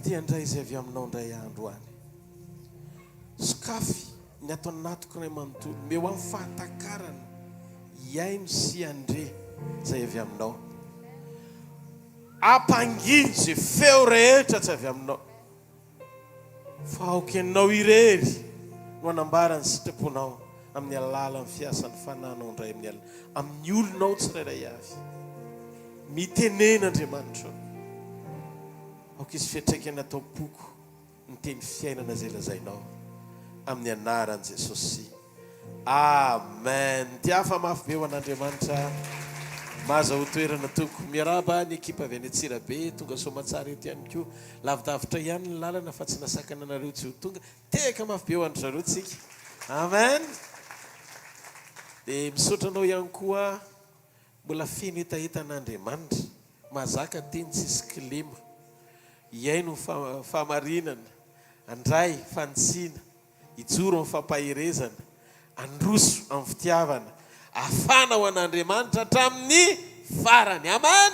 te handray izay avy aminao indray andro any. Sokafy ny ato anatiko iray manontolo. Omeo ahy ny fahatakarana hihaino sy handre izay avy aminao. Ampangino izay feo rehetra tsy avy aminao. Fa aoka Ianao irery no hanambara ny sitraponao amin'ny alalan'ny fiasan'ny Fanahinao indray amin'ny alina, amin'ny olonao tsirairay avy. Mitenena, Andriamanitra ô. Aoka hisy fiantraikany ato am-poko ny teny fiainana izay lazainao. Amin'ny anaran'i Jesosy. Amen. Tiafa mafy be ho an'Andriamanitra. Mahazahoa toerana tompoko. Miarahaba ny ekipa avy any Antsirabe, tonga soamatsara eto ihany koa. Lavidavitra ihany ny lalana fa tsy nasakana anareo tsy ho tonga. Tehaka mafy be ho an-dry zareo tsika. Amen. Dia misaotra anao ihany koa mbola feno hetaheta an'Andriamanitra. Mahazaka teny tsisy kilema. Hihaino ny fahamarinana, handray fanitsiana. Hijoro amin'ny fampaherezana, handroso amin'ny fitiavana, hafana ho an'Andriamanitra hatramin'ny farany. Amen!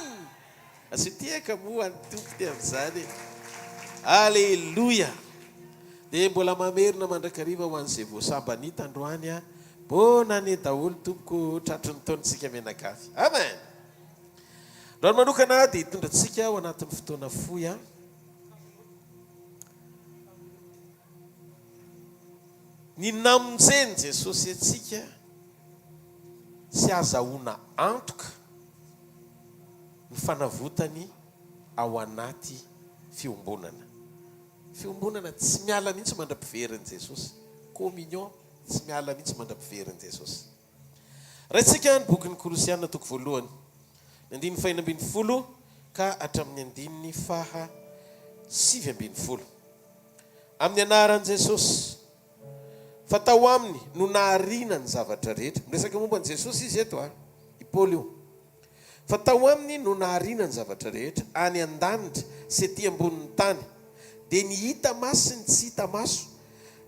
Asio tehaka moa an'i Tompo ty amin'izany e! Aleloia! Dia mbola mamerina mandrakariva ho an'izay vao sambany hita androany a! Bonne année daholo tompoko, tratry ny taontsika mianakavy. Amen! Androany manokana dia hitondra antsika ao anatin'ny fotoana fohy a! Ny namonjen'i Jesosy antsika tsy azahoana antoka ny fanavotany ao anaty fiombonana. Fiombonana tsy miala mihitsy mandra-piverin'i Jesosy. Communion tsy miala mihitsy mandra-piverin'i Jesosy. Raintsika ny bokin'ny Kolosiana toko voalohany, ny andininy fahenina 16 ka hatramin'ny andininy faha 19. Amin'ny anaran'i Jesosy, fa tao aminy no nahariana ny zavatra rehetra. Miresaka momba an'i Jesosy izy eto a, i Paoly io. Fa tao aminy no nahariana ny zavatra rehetra, any an-danitra sy ety ambonin'ny tany, dia ny hita maso sy ny tsy hita maso,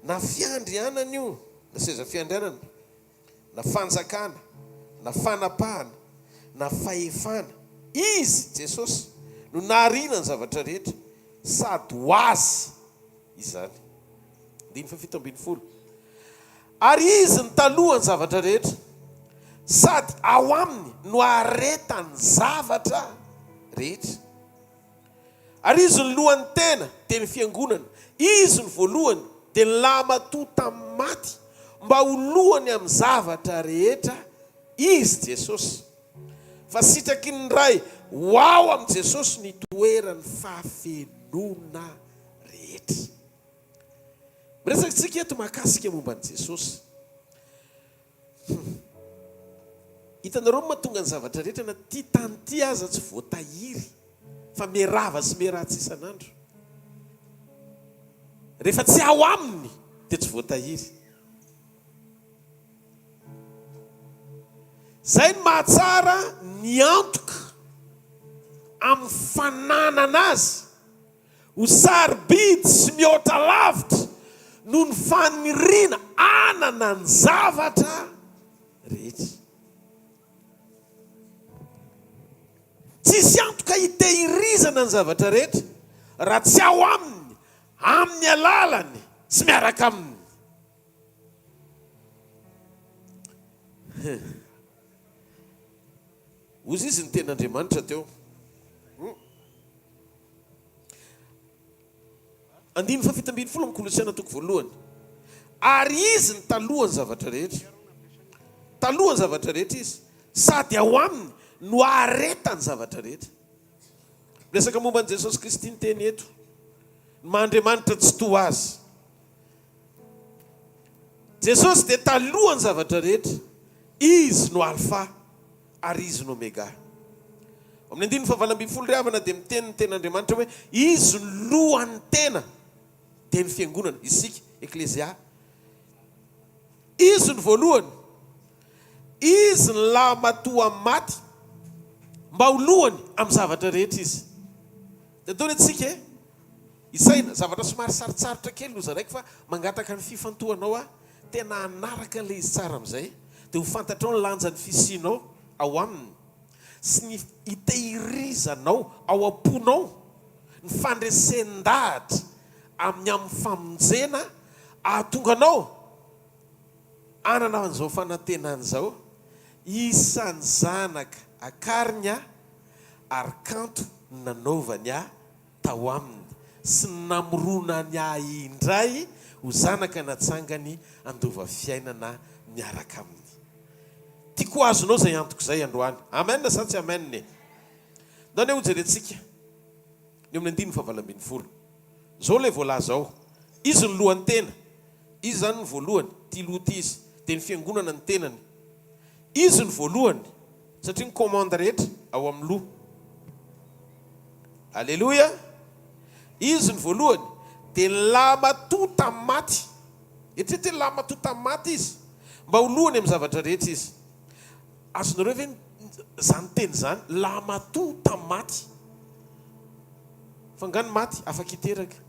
na fiandrianana io, na seza fiandrianana, na fanjakana, na fanapahana, na fahefana. Izy, Jesosy, no nahariana ny zavatra rehetra, sady ho Azy izany. Andininy faha 17. Ary Izy no talohan'ny zavatra rehetra, sady ao Aminy no aharetan'ny zavatra rehetra. Ary Izy no lohan'ny tena, dia ny fiangonana. Izy no voalohany, dia ny lahimatoa tamin'ny maty, mba ho lohany amin'ny zavatra rehetra Izy, Jesosy. Fa sitraky ny Ray ho ao amin'i Jesosy ny hitoeran'ny fahafenoana rehetra. Miresaka isika eto mahakasika momba an'i Jesosy. Hum. Hitanareo ny mahatonga ny zavatra rehetra na ity tany ity aza tsy voatahiry fa miharava sy miharatsy isan'andro. Rehefa tsy ao aminy dia tsy voatahiry. Izay no mahatsara ny antoka amin'ny fananana azy. Ho sarobidy sy mihoatra lavitra noho ny faniriana hanana ny zavatra rehetra. Tsisy antoka hitehirizana ny zavatra rehetra raha tsy ao aminy, amin'ny alalany sy miaraka aminy. Hozy izy ny tenin'Andriamanitra teo. Andininy faha 17 amin'ny Kolosiana toko voalohany. Ary Izy no talohan'ny zavatra rehetra. Talohan'ny zavatra rehetra Izy, sady ao Aminy no aharetan'ny zavatra rehetra. Miresaka momba an'i Jesosy Kristy ny teny eto. Ny maha Andriamanitra tsy toa Azy. Jesosy dia talohan'ny zavatra rehetra. Izy no Alfa. ary Izy no Omega. Ao amin'ny andininy faha 18 ry havana dia miteny ny tenin'Andriamanitra hoe Izy no lohan'ny tena, dia ny fiangonana, isika, Eklesia. Izy no voalohany, Izy ny lahimatoa maty, mba ho lohany amin'ny zavatra rehetra Izy. Dia ataony antsika e, isaina, zavatra somary sarotsarotra kely no zaraiko fa mangataka ny fifantohanao aho. Tena hanaraka ilay izy tsara amin'izay, dia ho fantatrao ny lanjan'ny fisianao ao aminy sy ny hitehirizanao ao am-ponao Ny fandresen-dahatra amin'ny amin'ny famonjena ahatonga anao hanana an'izao fanantenana izao, Isan'ny zanaka akariny aho ary kanto ny nanaovany ahy tao aminy sy ny namoronany ahy indray ho zanaka natsangany handova fiainana miaraka aminy. Tiako ho azonao izay antoko izay androany. Amen sa tsy amen e? Ndao anie hojerentsika ny eo amin'ny andininy fahavalo ambin'ny folo. Izao ilay voalaza ao, Izy no lohan'ny tena. Izy izany no voalohany, ity loha ity izy, dia ny fiangonana ny tenany. Izy no voalohany. Satria ny commande rehetra ao amin'ny loha. Aleloia! Izy ny voalohany, dia ny lahimatoa tamin'ny maty. Eritrereto hoe lahimatoa tamin'ny maty izy. Mba ho lohany amin'ny zavatra rehetra izy. Azonareo ve izany teny izany? Lahimatoa tamin'ny maty. Fa angaha ny maty afaka hiteraka?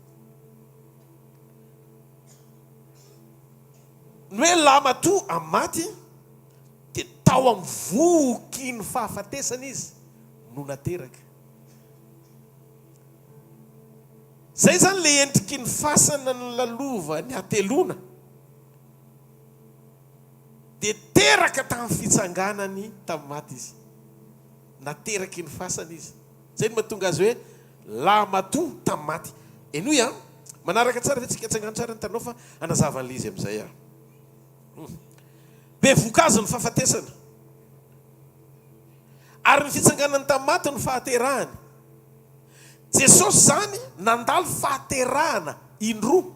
Ny hoe lahimatoa amin'ny maty dia tao amin'ny vohoky ny fahafatesana izy no nateraka. Izay izany ilay endriky ny fasana nolalovany hateloana. Dia teraka tamin'ny fitsanganany tamin'ny maty izy. Nateraky ny fasana izy. Izay no mahatonga azy hoe lahimatoa tamin'ny maty. Henoy an! Manaraka tsara ve tsika? Atsangano tsara ny tananao fa hanazava an'ilay izy amin'izay aho. Bevohoka azy ny fahafatesana. Ary ny fitsanganany tamin'ny maty no fahaterahany. Jesosy izany nandalo fahaterahana indroa.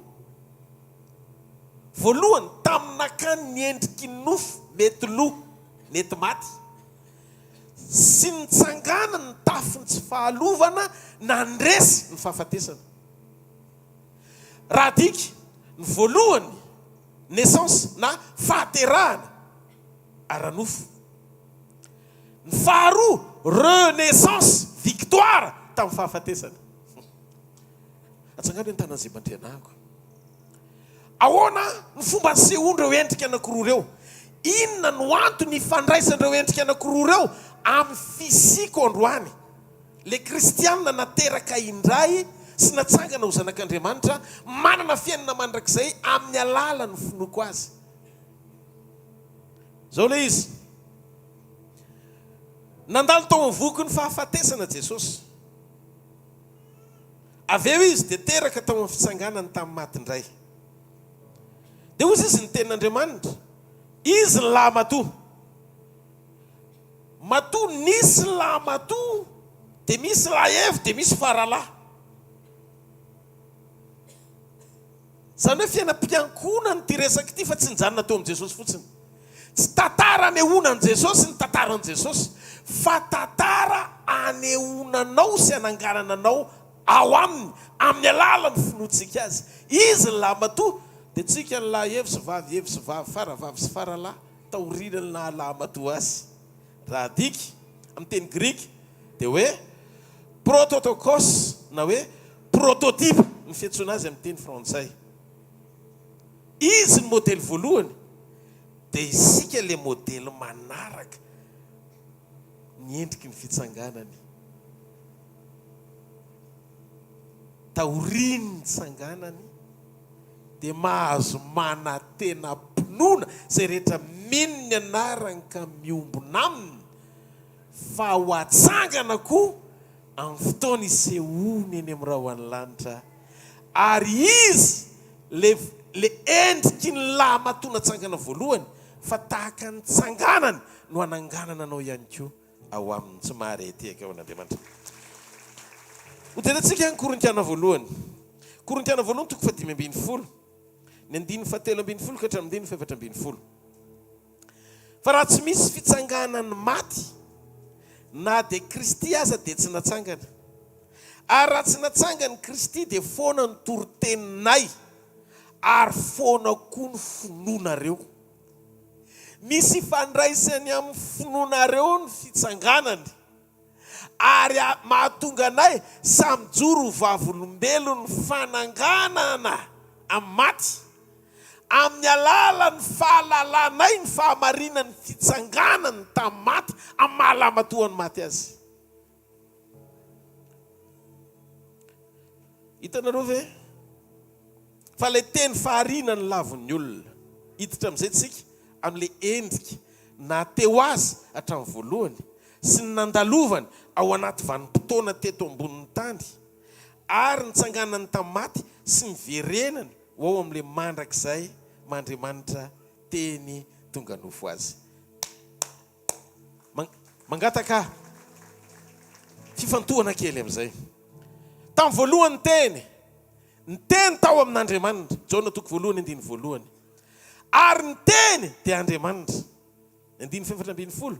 Voalohany, tamin'ny nakany ny endriky ny nofo mety lo, mety maty, sy nitsanganany ny tafon'ny tsy fahalovana nandresy ny fahafatesana. Raha adika, ny voalohany, naissance na fahaterahana ara-nofo. Ny faharoa, renaissance, victoire tamin'ny fahafatesana. Atsangano ny tanan'izay mandrianahako. Ahoana ny fomba nisehoan'ireo endrika anankiroa ireo? Inona no antony ifandraisan'ireo endrika anankiroa ireo amin'ny fisiako androany? Ilay kristiana nateraka indray sy natsangana ho zanak'Andriamanitra, manana fiainana mandrakizay amin'ny alalan'ny finoako Azy. Izao ilay izy, Nandalo tao amin'ny vohoky ny fahafatesana Jesosy. Avy eo Izy dia teraka tao amin'ny fitsanganany tamin'ny maty indray. Dia hoy izy ny tenin'Andriamanitra, Izy ny lahimatoa. Matoa nisy lahimatoa dia misy lahievy dia misy faralahy. Izany hoe fiainam-piankohonana ity resaka ity fa tsy nijanona teo amin'i Jesosy fotsiny. Tsy tantara anehoana an'i Jesosy ny tantaran'i Jesosy fa tantara anehoana anao sy ananganana anao ao Aminy amin'ny alalan'ny finoantsika Azy. Izy ny lahimatoa dia tsika ny lahy evy sy vavy evy sy vavy faravavy sy faralahy. Taorian'ny naha lahimatoa azy. Raha adika amin'ny teny grika dia hoe prototokos na hoe prototype ny fiantsoana azy amin'ny teny frantsay. Izy ny modely voalohany dia isika ilay modely manaraka ny endriky ny fitsanganany. Taorian'ny nitsanganany dia mahazo manantena am-pinoana izay rehetra mino ny anarany ka miombona aminy fa ho atsangana koa amin'ny fotoana hisehoany eny amin'ny rahon'ny lanitra ary izy le le endriky ny lahimatoa natsangana voalohany fa tahaka ny tsanganany no hananganana anao ihany koa ao aminy tsy mahare tehaka ao an'Andriamanitra. Hojerentsika ny Korintiana voalohany. Korintiana voalohany toko faha-15, ny andininy fahatelo ambin'ny folo ka hatramin'ny andininy faha-14. Fa raha tsy misy fitsanganan'ny maty, na dia Kristy aza dia tsy natsangana. Ary raha tsy natsangan'i Kristy dia foana ny toriteninay, ary foana koa ny finoanareo. Misy ifandraisany amin'ny finoanareo ny fitsanganany, ary mahatonga anay samy mijoro ho vavolombelon'ny fananganana amin'ny maty, amin'ny alalan'ny fahalalanay ny fahamarinan'ny fitsanganany tamin'ny maty, amin'ny maha-lahimatoan'ny maty azy. Hitanareo ve fa ilay teny fahariana no lavon'ny olona. Hiditra amin'izay tsika amin'ilay endrika naha teo azy hatramin'ny voalohany sy ny nandalovany ao anaty vanim-potoana teto ambonin'ny tany ary nitsanganany tamin'ny maty sy niverenany ho ao amin'ilay mandrakizay maha Andriamanitra Teny tonga nofo azy. Mangataka fifantohana kely amin'izay. Tamin'ny voalohany ny Teny, ny Teny tao amin'Andriamanitra. Jaona toko voalohany andininy voalohany. Ary ny Teny dia Andriamanitra. Andininy faha-14.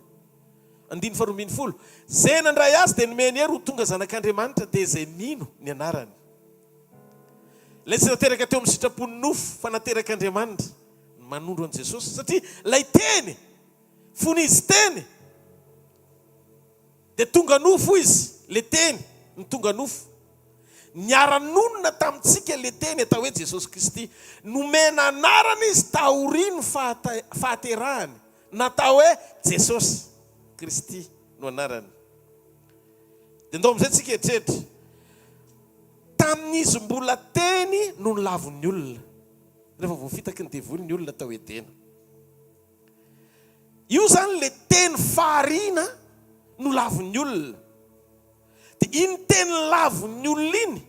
Andininy faha-12. Izay nandray Azy dia nomeny hery ho tonga zanak'Andriamanitra, dia izay mino ny anarany. Ilay tsy nateraka teo amin'ny sitrapon'ny nofo fa naterak'Andriamanitra. Manondro an'i Jesosy satria ilay Teny, fony Izy Teny, dia tonga nofo Izy, ilay Teny no tonga nofo. Niara-nonina tamintsika ilay Teny atao hoe Jesosy Kristy. Nomena anarana Izy taorian'ny fahaterahany, natao hoe Jesosy Kristy no anarany. Dia ndao amin'izay tsika hieritreritra, tamin'Izy mbola Teny no nolavin'ny olona. Rehefa voafitaky ny devoly ny olona tao Edena. Io izany ilay teny fahariana nolavin'ny olona. Dia iny teny lavin'ny olona iny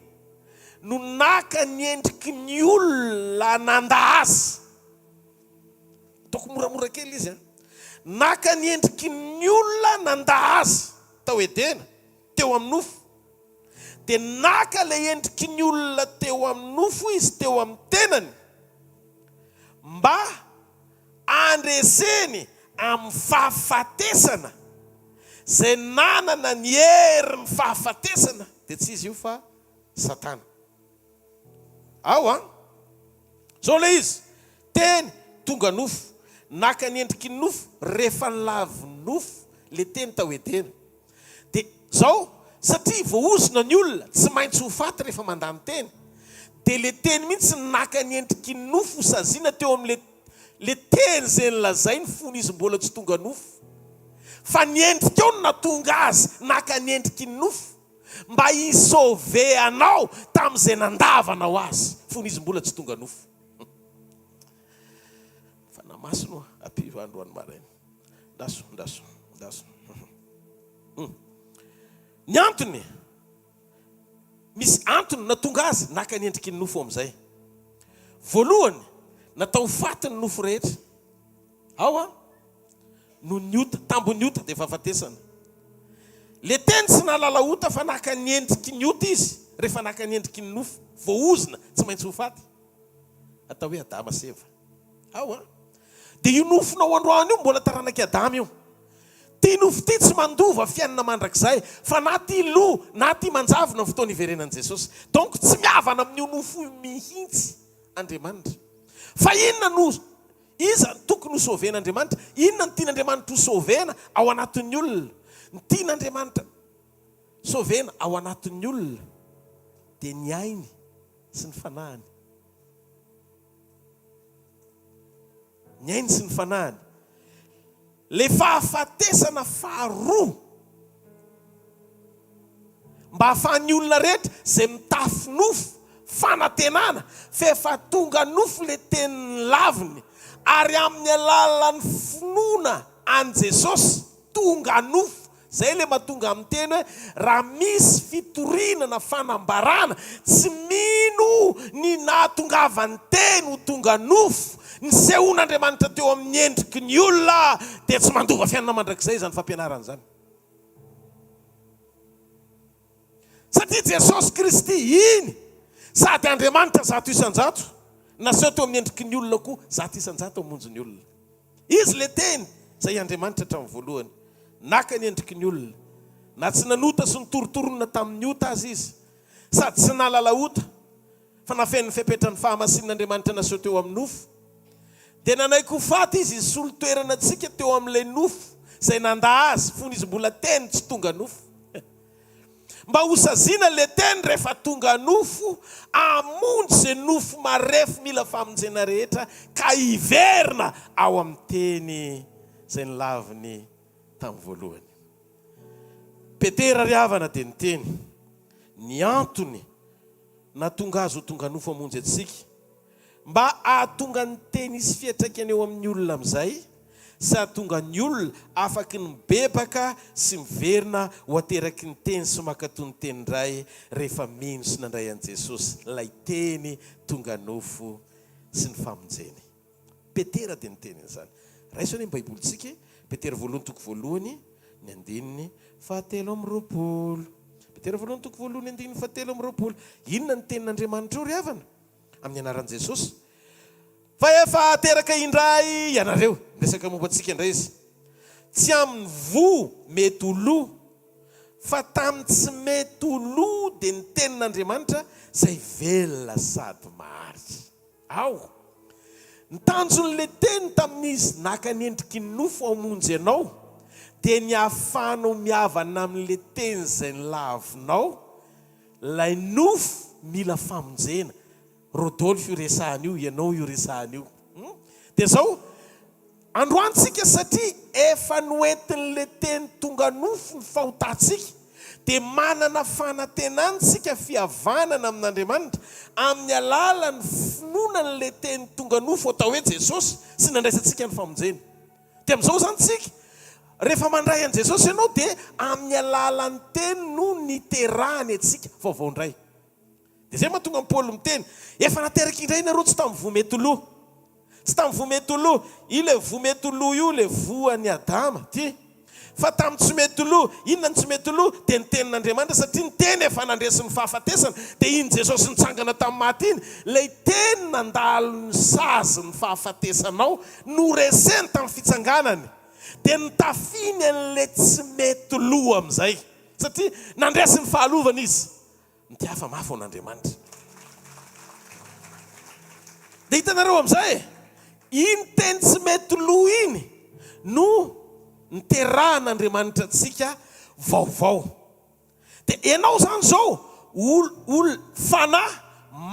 no naka ny endriky ny olona nandà azy. Ataoko moramora kely izy an. Naka ny endriky ny olona nandà azy tao Edena, teo amin'ny nofo. Dia naka ilay endriky ny olona teo amin'ny nofo izy teo amin'ny tenany, mba handreseny amin'ny fahafatesana izay nanana ny herin'ny fahafatesana, dia tsy iza io fa Satana. Ao an! Izao ilay izy, Teny tonga nofo, naka ny endriky ny nofo rehefa nilavo nofo ilay Teny tao Edena. Dia izao, satria voaozona ny olona, tsy maintsy ho faty rehefa mandà ny Teny, dia ilay Teny mihitsy no naka ny endriky ny nofo hosaziana teo amin'ilay ilay Teny izay nolazainy fony izy mbola tsy tonga nofo. Fa ny endrika ao no nahatonga azy naka ny endriky ny nofo. Mba hi-sauver anao tamin'izay nandavanao azy fony izy mbola tsy tonga nofo. Fanahy Masina oa, ampio androany maraina. Ndaso, ndaso, ndaso. Hmm. Ny antony, misy antony natonga azy naka ny endriky ny nofo amin'izay. Voalohany, natao ho faty ny nofo rehetra. Ao an. Noho ny ota, tambin'ny ota dia fahafatesana. Le teny tsy nahalala ota fa naka ny endriky ny ota izy rehefa naka ny endriky ny nofo, voaozona, tsy maintsy ho faty. Atao hoe Adama sy Eva. Ao an! Dia io nofonao androany io mbola taranak'i Adama io. Ty nofo ty tsy mandova fiainana mandrakizay fa na ty lo na ty manjavona ny fotoana hiverenan'i Jesosy. Donc tsy mihavana amin'io nofo io mihitsy Andriamanitra. Fa inona no Iza no tokony ho sauver-n'Andriamanitra? Inona no tian'Andriamanitra ho sauver-na ao anatin'ny olona? Ny tian'Andriamanitra sauver-na ao anatin'ny olona dia ny ainy sy ny fanahiny. Ny ainy sy ny fanahiny. Ilay fahafatesana faharoa mba hahafahan'ny olona rehetra izay mitafy nofo fanantenana fa efa tonga nofo ilay tenin'ny laviny ary amin'ny alalan'ny finoana an'i Jesosy tonga nofo Zay le mahatonga miteny hoe raha misy fitoriana na fanambarana tsy mino ny nahatongavan'ny teny ho tonga nofo, nisehoan'Andriamanitra teo amin'ny endriky ny olona dia tsy mandova fiainana mandrakizay izany fampianarana izany. Satria Jesosy Kristy iny sady Andriamanitra 100%, naseho teo amin'ny endriky ny olona koa 100% hamonjy ny olona. Izy ilay Teny, izay Andriamanitra hatramin'ny voalohany. Naka ny endriky ny olona. Na tsy nanota sy nitorotoronina tamin'ny ota aza Izy, sady tsy nahalala ota, fa nafeno ny fepetran'ny fahamasinan'Andriamanitra naseho teo amin'ny nofo, dia nanaiky ho faty Izy hisolo toerana antsika teo amin'ilay nofo izay nandà Azy fony Izy mbola Teny tsy tonga nofo. Mba hosaziana le teny rehefa tonga nofo hamonjy ze nofo marefo mila famonjena rehetra ka hiverina ao amin'ny teny zay nolaviny tamin'ny voalohany. Petera ry havana dia niteny ny antony. Nahatonga Azy ho tonga nofo hamonjy antsika, mba hahatonga ny Teny hisy fiantraikany eo amin'ny olona amin'izay, sy hahatonga ny olona afaky ny mibebaka sy miverina ho ateraky ny Teny sy mankatò ny Teny indray rehefa mino sy nandray an'i Jesosy, ilay Teny tonga nofo sy ny famonjeny. Petera dia niteny an'izany. Raiso anie ny Baibolintsika e! Petera voalohany toko voalohany ny andininy fahatelo amby 20. Petera voalohany toko voalohany andininy fahatelo amby 20. Inona ny tenin'Andriamanitra eo ry havana? Amin'ny anaran'i Jesosy. Fa efa ateraka indray ianareo. Miresaka momba antsika indray izy. Tsy amin'ny voa mety ho lo, fa tamin'ny tsy mety ho lo dia ny tenin'Andriamanitra izay velona sady maharitra. Ao. Ny tanjon'ilay teny tamin'izy naka ny endriky ny nofo hamonjy anao dia ny hahafahanao mihavana amin'ilay teny izay nolavinao, ilay nofo mila famonjena. Rodolphe io resahana io, ianao io resahana io. Hum. Dia izao, Androany tsika satria efa noentin'ilay teny tonga nofo ny fahotantsika dia manana fanantenana tsika fihavanana amin'Andriamanitra amin'ny alalan'ny finoana an'ilay teny tonga nofo atao hoe Jesosy sy nandraisantsika ny famonjena. Dia amin'izao izany tsika rehefa mandray an'i Jesosy ianao dia amin'ny alalan'ny teny no niterahany antsika vaovao indray. Dia izay mahatonga an'i Paoly miteny, efa nateraka indray nareo tsy tamin'ny voa mety lo. Tsy tamin'ny voa mety ho lo. Io ilay voa mety ho lo io ilay voan'i Adama. Ty. Fa tamin'ny tsy mety ho lo. Inona ny tsy mety ho lo? Dia ny tenin'Andriamanitra satria ny teny efa nandresy ny fahafatesana. Dia iny Jesosy nitsangana tamin'ny maty iny, ilay teny nandalo ny sazin'ny fahafatesanao, noreseny tamin'ny fitsanganany. Dia nitafiny an'ilay tsy mety lo amin'izay. Satria nandresy ny fahalovana izy. Mitiava mafy ho an'Andriamanitra. Dia hitanareo amin'izay e, iny teny tsy mety lo iny no niterahan'Andriamanitra antsika vaovao. Dia ianao izany izao ol, ol, fanahy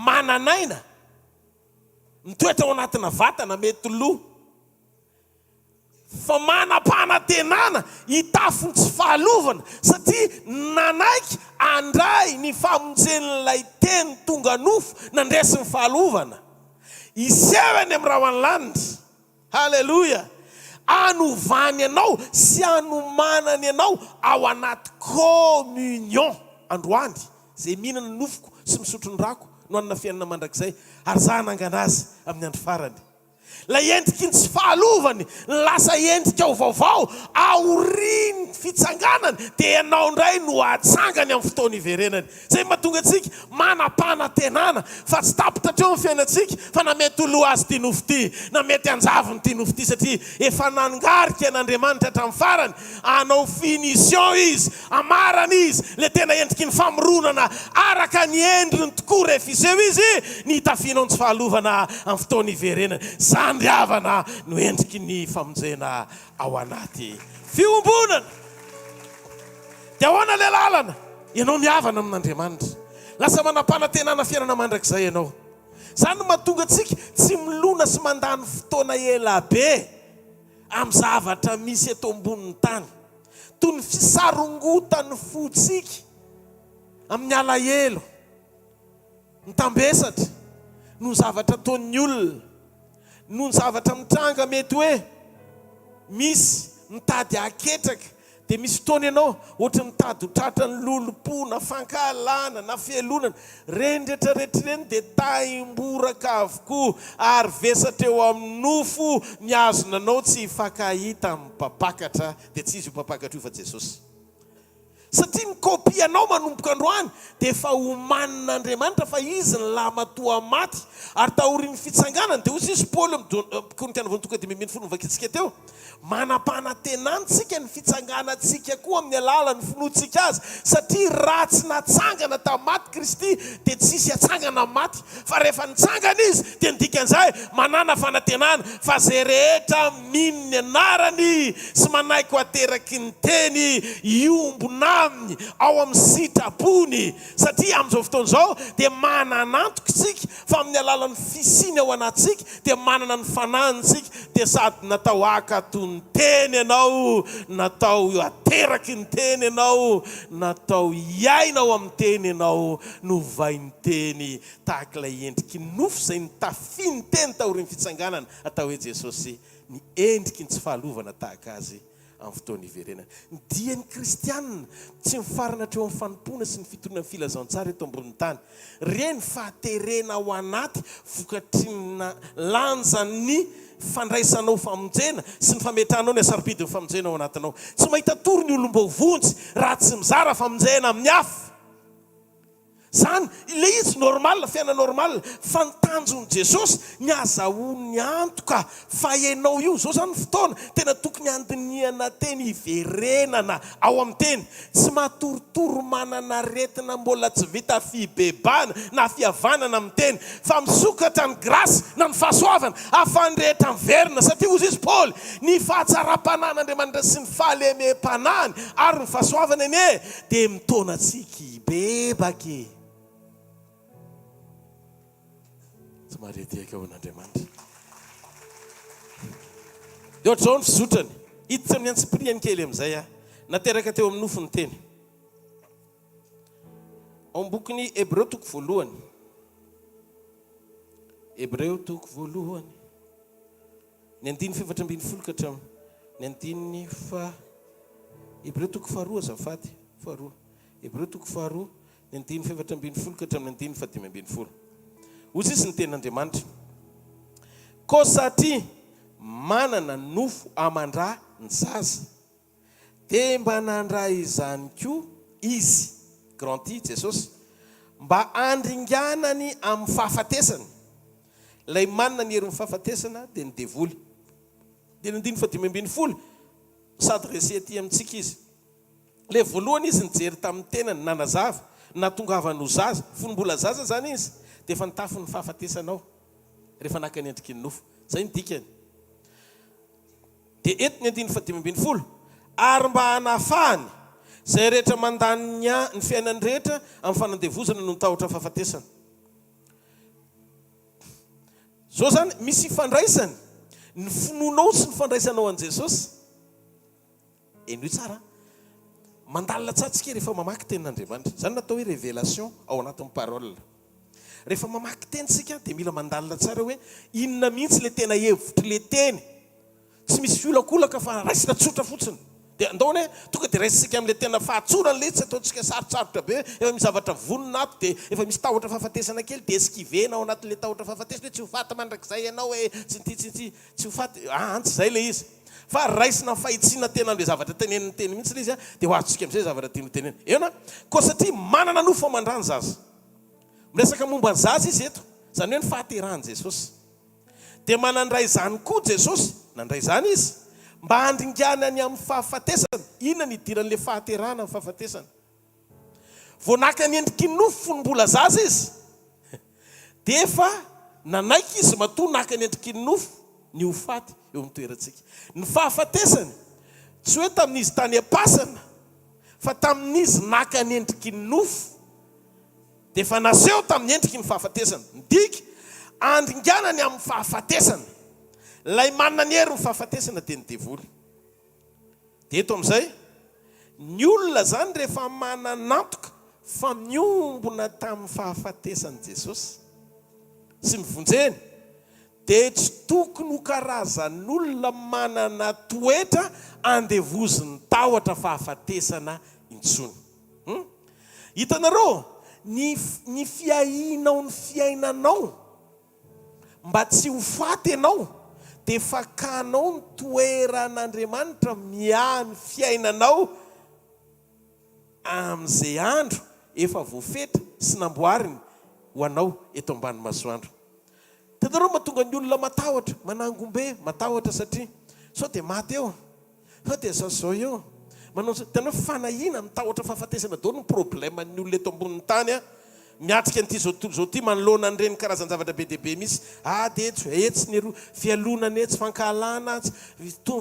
manan'aina, mitoetra ao anatina vatana mety lo. Fa manam-panantenana hitafy ny tsy fahalovana, satria nanaiky handray ny famonjen'ilay Teny tonga nofo nandresy ny fahalovana. Hiseho eny amin'ny rahon'ny lanitra. Haleloia! Hanovany anao sy hanomanany anao ao anaty communion androany. Izay mihinana ny nofoko sy misotro ny rako no hanana fiainana mandrakizay, ary Izaho hanangana azy amin'ny andro farany. Ilay endriky ny tsy fahalovany ny lasa endrika ho vaovao aorian'ny fitsanganany dia ianao indray no hatsangany amin'ny fotoana iverenany. Izay no mahatonga antsika manam-panantenana fa tsy tapitra hatreo ny fiainantsika fa na mety ho lo azy ity nofo ity na mety hanjavona ity nofo ity satria efa nangarika an'Andriamanitra hatramin'ny farany hanao finition izy Amarana izy, ilay tena endriky ny famoronana araka ny endriny tokoa rehefa hiseho izy, ny hitafianao ny tsy fahalovana amin'ny fotoana hiverenany. Izany ry havana no endriky ny famonjena ao anaty fiombonana. Dia ahoana ilay lalana? Ianao mihavana amin'Andriamanitra. Lasa manam-panantenana fiainana mandrakizay ianao. Izany no mahatonga antsika tsy milona sy mandany fotoana ela be amin'ny zavatra misy eto ambonin'ny tany. Toy ny fisarongotan'ny fontsika amin'ny alahelo mitambesatra noho ny zavatra ataon'ny olona, noho ny zavatra mitranga mety hoe misy mitady haketraka dia misy fotoana ianao ohatry ny mitady ho tratran'ny lolompo na fankahalana na fialonana, ireny rehetra rehetra ireny dia taimboraka avokoa ary vesatra eo amin'ny nofo mihazona anao tsy hifankahita amin'ny mpampakatra. Dia tsy izy io mpampakatra io fa Jesosy. Satria ny copie anao manomboka androany dia efa omanin'Andriamanitra fa izy ny lahimatoa maty ary taorian'ny fitsanganany dia hoy izy Paoly Korintiana voalohany toko 15 novakintsika teo manam-panantenana tsika ny fitsanganantsika koa amin'ny alalan'ny finoantsika azy satria raha tsy natsangana tamin'ny maty Kristy dia tsy hisy hatsangana amin'ny maty fa rehefa nitsangana izy dia ny dikan'izay manana fanantenana fa izay rehetra Mino ny anarany sy manaiky ho ateraky ny teny hiombona aminy ao amin'ny sitrapony, satria amin'izao fotoana izao dia manana antoka isika fa amin'ny alalan'ny fisiany ao anatintsika dia manana ny fanahiny isika. dia sady natao haka toy ny Teny ianao, natao hateraky ny Teny ianao, natao hiaina ao amin'ny Teny ianao, novain'ny Teny tahaka ilay endriky ny nofo izay nitafian'ny Teny taorian'ny fitsanganana, atao hoe Jesosy, ny endriky ny tsy fahalovana tahaka Azy amin'ny fotoana iverenany. Ny dian'ny kristiana tsy mifarana hatreo amin'ny fanompoana sy ny fitoriana ny filazantsara eto ambonin'ny tany. Re ny fahaterena ao anaty vokatry ny lanjan'ny fandraisanao famonjena sy ny fametrahanao ny hasarobidin'ny famonjena ao anatinao. Tsy mahita tory ny olom-boavonjy raha tsy mizara famonjena amin'ny hafa. Zany ilay izy normal, fiainana normal, fa ny tanjon'i Jesosy ny azahoany antoka fa ianao io, zao zany ny fotoana tena tokony handinihana teny hiverenana ao amin'ny teny, tsy matoritory manana aretina mbola tsy vita fibebahana na fihavanana amin'ny teny, fa misokatra ny grâce na ny fahasoavana ahafahan'ny rehetra miverina, satria hozy izy Paoly, ny fahatsaram-panahin'Andriamanitra sy ny fahalemem-panahiny ary ny fahasoavany anie dia mitaona antsika Hibebaka e! Tsy mahare tehaka ho an'Andriamanitra. Dia ohatr'izao ny fizotrany. Hiditra amin'ny antsipiriany kely amin'izay aho. Nateraka teo amin'ny nofo ny teny. Ao amin'ny bokin'ny Hebreo toko voalohany. Hebreo toko voalohany. Ny andininy fahefatra ambin'ny folo ka hatramin'ny ny andininy faha Hebreo toko faharoa azafady, faharoa. Hebreo toko faharoa, ny andininy fahefatra ambin'ny folo ka hatramin'ny andininy fahadimy ambin'ny folo. Hoy sisa ny tenin'Andriamanitra, Koa satria manana nofo aman-dra ny zaza, Dia mba nandray izany koa Izy, Grand I, Jesosy, mba handringanany amin'ny fahafatesana. Ilay manana ny herin'ny fahafatesana dia ny devoly. Dia ny andininy fahadimy ambin'ny folo, mi-s'adresser aty amintsika Izy. Ilay voalohany Izy nijery tamin'ny tenany, nanazava, nahatongavany ho zaza, fony mbola zaza izany Izy, dia efa nitafy ny fahafatesana ao, rehefa naka ny endriky ny nofo. Izay no dikany. Dia eto ny andininy fahadimy ambin'ny folo, Ary mba hanafahany izay rehetra mandany ny ny fiainany rehetra amin'ny fanandevozana noho ny tahotra fahafatesana. Izao izany, misy ifandraisany ny finoanao sy ny fandraisanao an'i Jesosy. Henoy tsara an! Mandalina tsara tsika rehefa mamaky tenin'Andriamanitra. Izany no atao hoe révélation ao anatin'ny parole. Rehefa mamaky teny isika dia mila mandalina tsara hoe inona mihitsy ilay tena hevitr'ilay teny. Tsy misy fiolakolaka fa raisina tsotra fotsiny. Dia andao anie tonga dia raisintsika amin'ilay tena fahatsorany ilay izy, tsy ataontsika sarotsarotra be hoe efa misy zavatra vonona ato dia efa misy tahotra fahafatesana kely dia esquiver-na ao anatin'ilay tahotra fahafatesana hoe tsy ho faty mandrakizay ianao e, tsy ity tsy ity, tsy ho faty, aa tsy izay ilay izy. Fa raisina amin'ny fahitsiana tena amin'ilay zavatra tenenin'ny teny mihitsy ilay izy dia ho azontsika amin'izay zavatra tiany ho tenenina. Eo na, koa satria manana nofo aman-dra ny zaza. Miresaka momba ny zaza izy eto, izany hoe ny fahaterahan'i Jesosy. Dia manandray izany koa Jesosy, nandray izany Izy, mba handringanany amin'ny fahafatesana. Inona no idiran'ilay fahaterahana amin'ny fahafatesana? Vao naka ny endriky ny nofo fony mbola zaza Izy, dia efa nanaiky Izy matoa naka ny endriky ny nofo ny ho faty eo amin'ny toerantsika. Ny fahafatesany, tsy hoe tamin'izy tany am-pasana, fa tamin'izy naka ny endriky ny nofo. Dia efa naseho tamin'ny endriky ny fahafatesana. Midika, andringanany amin'ny fahafatesana. Ilay manana ny herin'ny fahafatesana dia ny devoly. Dia eto amin'izay, ny olona izany rehefa manan'antoka fa miombona tamin'ny fahafatesan'i Jesosy sy ny vonjeny, dia tsy tokony ho karazan'olona manana toetra andevozin'ny tahotra fahafatesana intsony. Hum. Hitanareo, ny, ny fiahianao ny fiainanao, mba tsy ho faty ianao, dia fakanao ny toeran'Andriamanitra miahy ny fiainanao amin'izay andro efa voafetra sy namboariny ho anao eto ambany masoandro. Hitanareo mahatonga ny olona matahotra, manangom-be, matahotra satria sao dia maty eo. Fa dia zao zao io. Manao zao, hitanao fanahiana ny tahotra fahafatesana daholo ny problème ny olona eto ambonin'ny tany a. Miatrika an'ity zao tontolo zao ity manoloana an'ireny karazan-javatra be dia be misy ady etsy, etsy ny eroa, fialonana etsy, fankahalana atsy,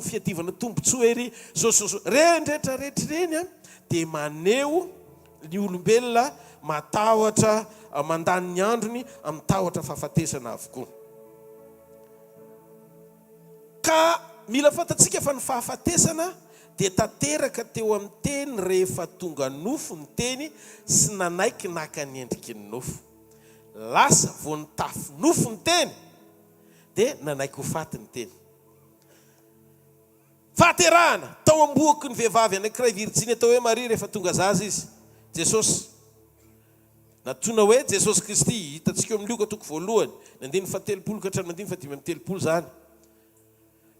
fiadivana tombotsoa ery, zao zao zao. Ireny rehetra rehetra ireny a dia maneho ny olombelona matahotra mandany ny androny amin'ny tahotra fahafatesana avokoa. Ka. mila fantatsika fa ny fahafatesana dia tanteraka teo amin'ny Teny rehefa tonga nofo ny Teny sy nanaiky naka ny endriky ny nofo. Lasa vao nitafy nofo ny Teny dia nanaiky ho faty ny Teny. Fahaterahana, tao am-bohoky ny vehivavy anankiray virijiny atao hoe Maria rehefa tonga zaza izy, Jesosy. Nantsoina hoe Jesosy Kristy, hitantsika eo amin'ny Lioka toko voalohany, ny andininy fahatelopolo ka hatramin'ny andininy fahadimy amby telopolo izany.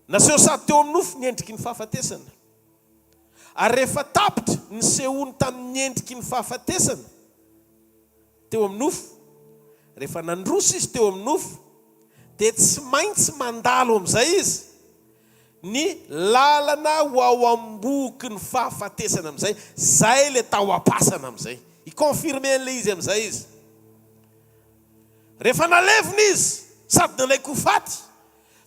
Naseho sady teo amin'ny nofo ny endriky ny fahafatesana. Ary rehefa tapitra nisehoany tamin'ny endriky ny fahafatesana teo amin'ny nofo, rehefa nandroso izy teo amin'ny nofo, dia tsy maintsy mandalo amin'izay izy ny lalana ho ao am-bohoky ny fahafatesana amin'izay, izay ilay tao am-pasana amin'izay. Hi-confirmer an'ilay izy amin'izay izy. Rehefa nalevina izy sady nanaiky ho faty,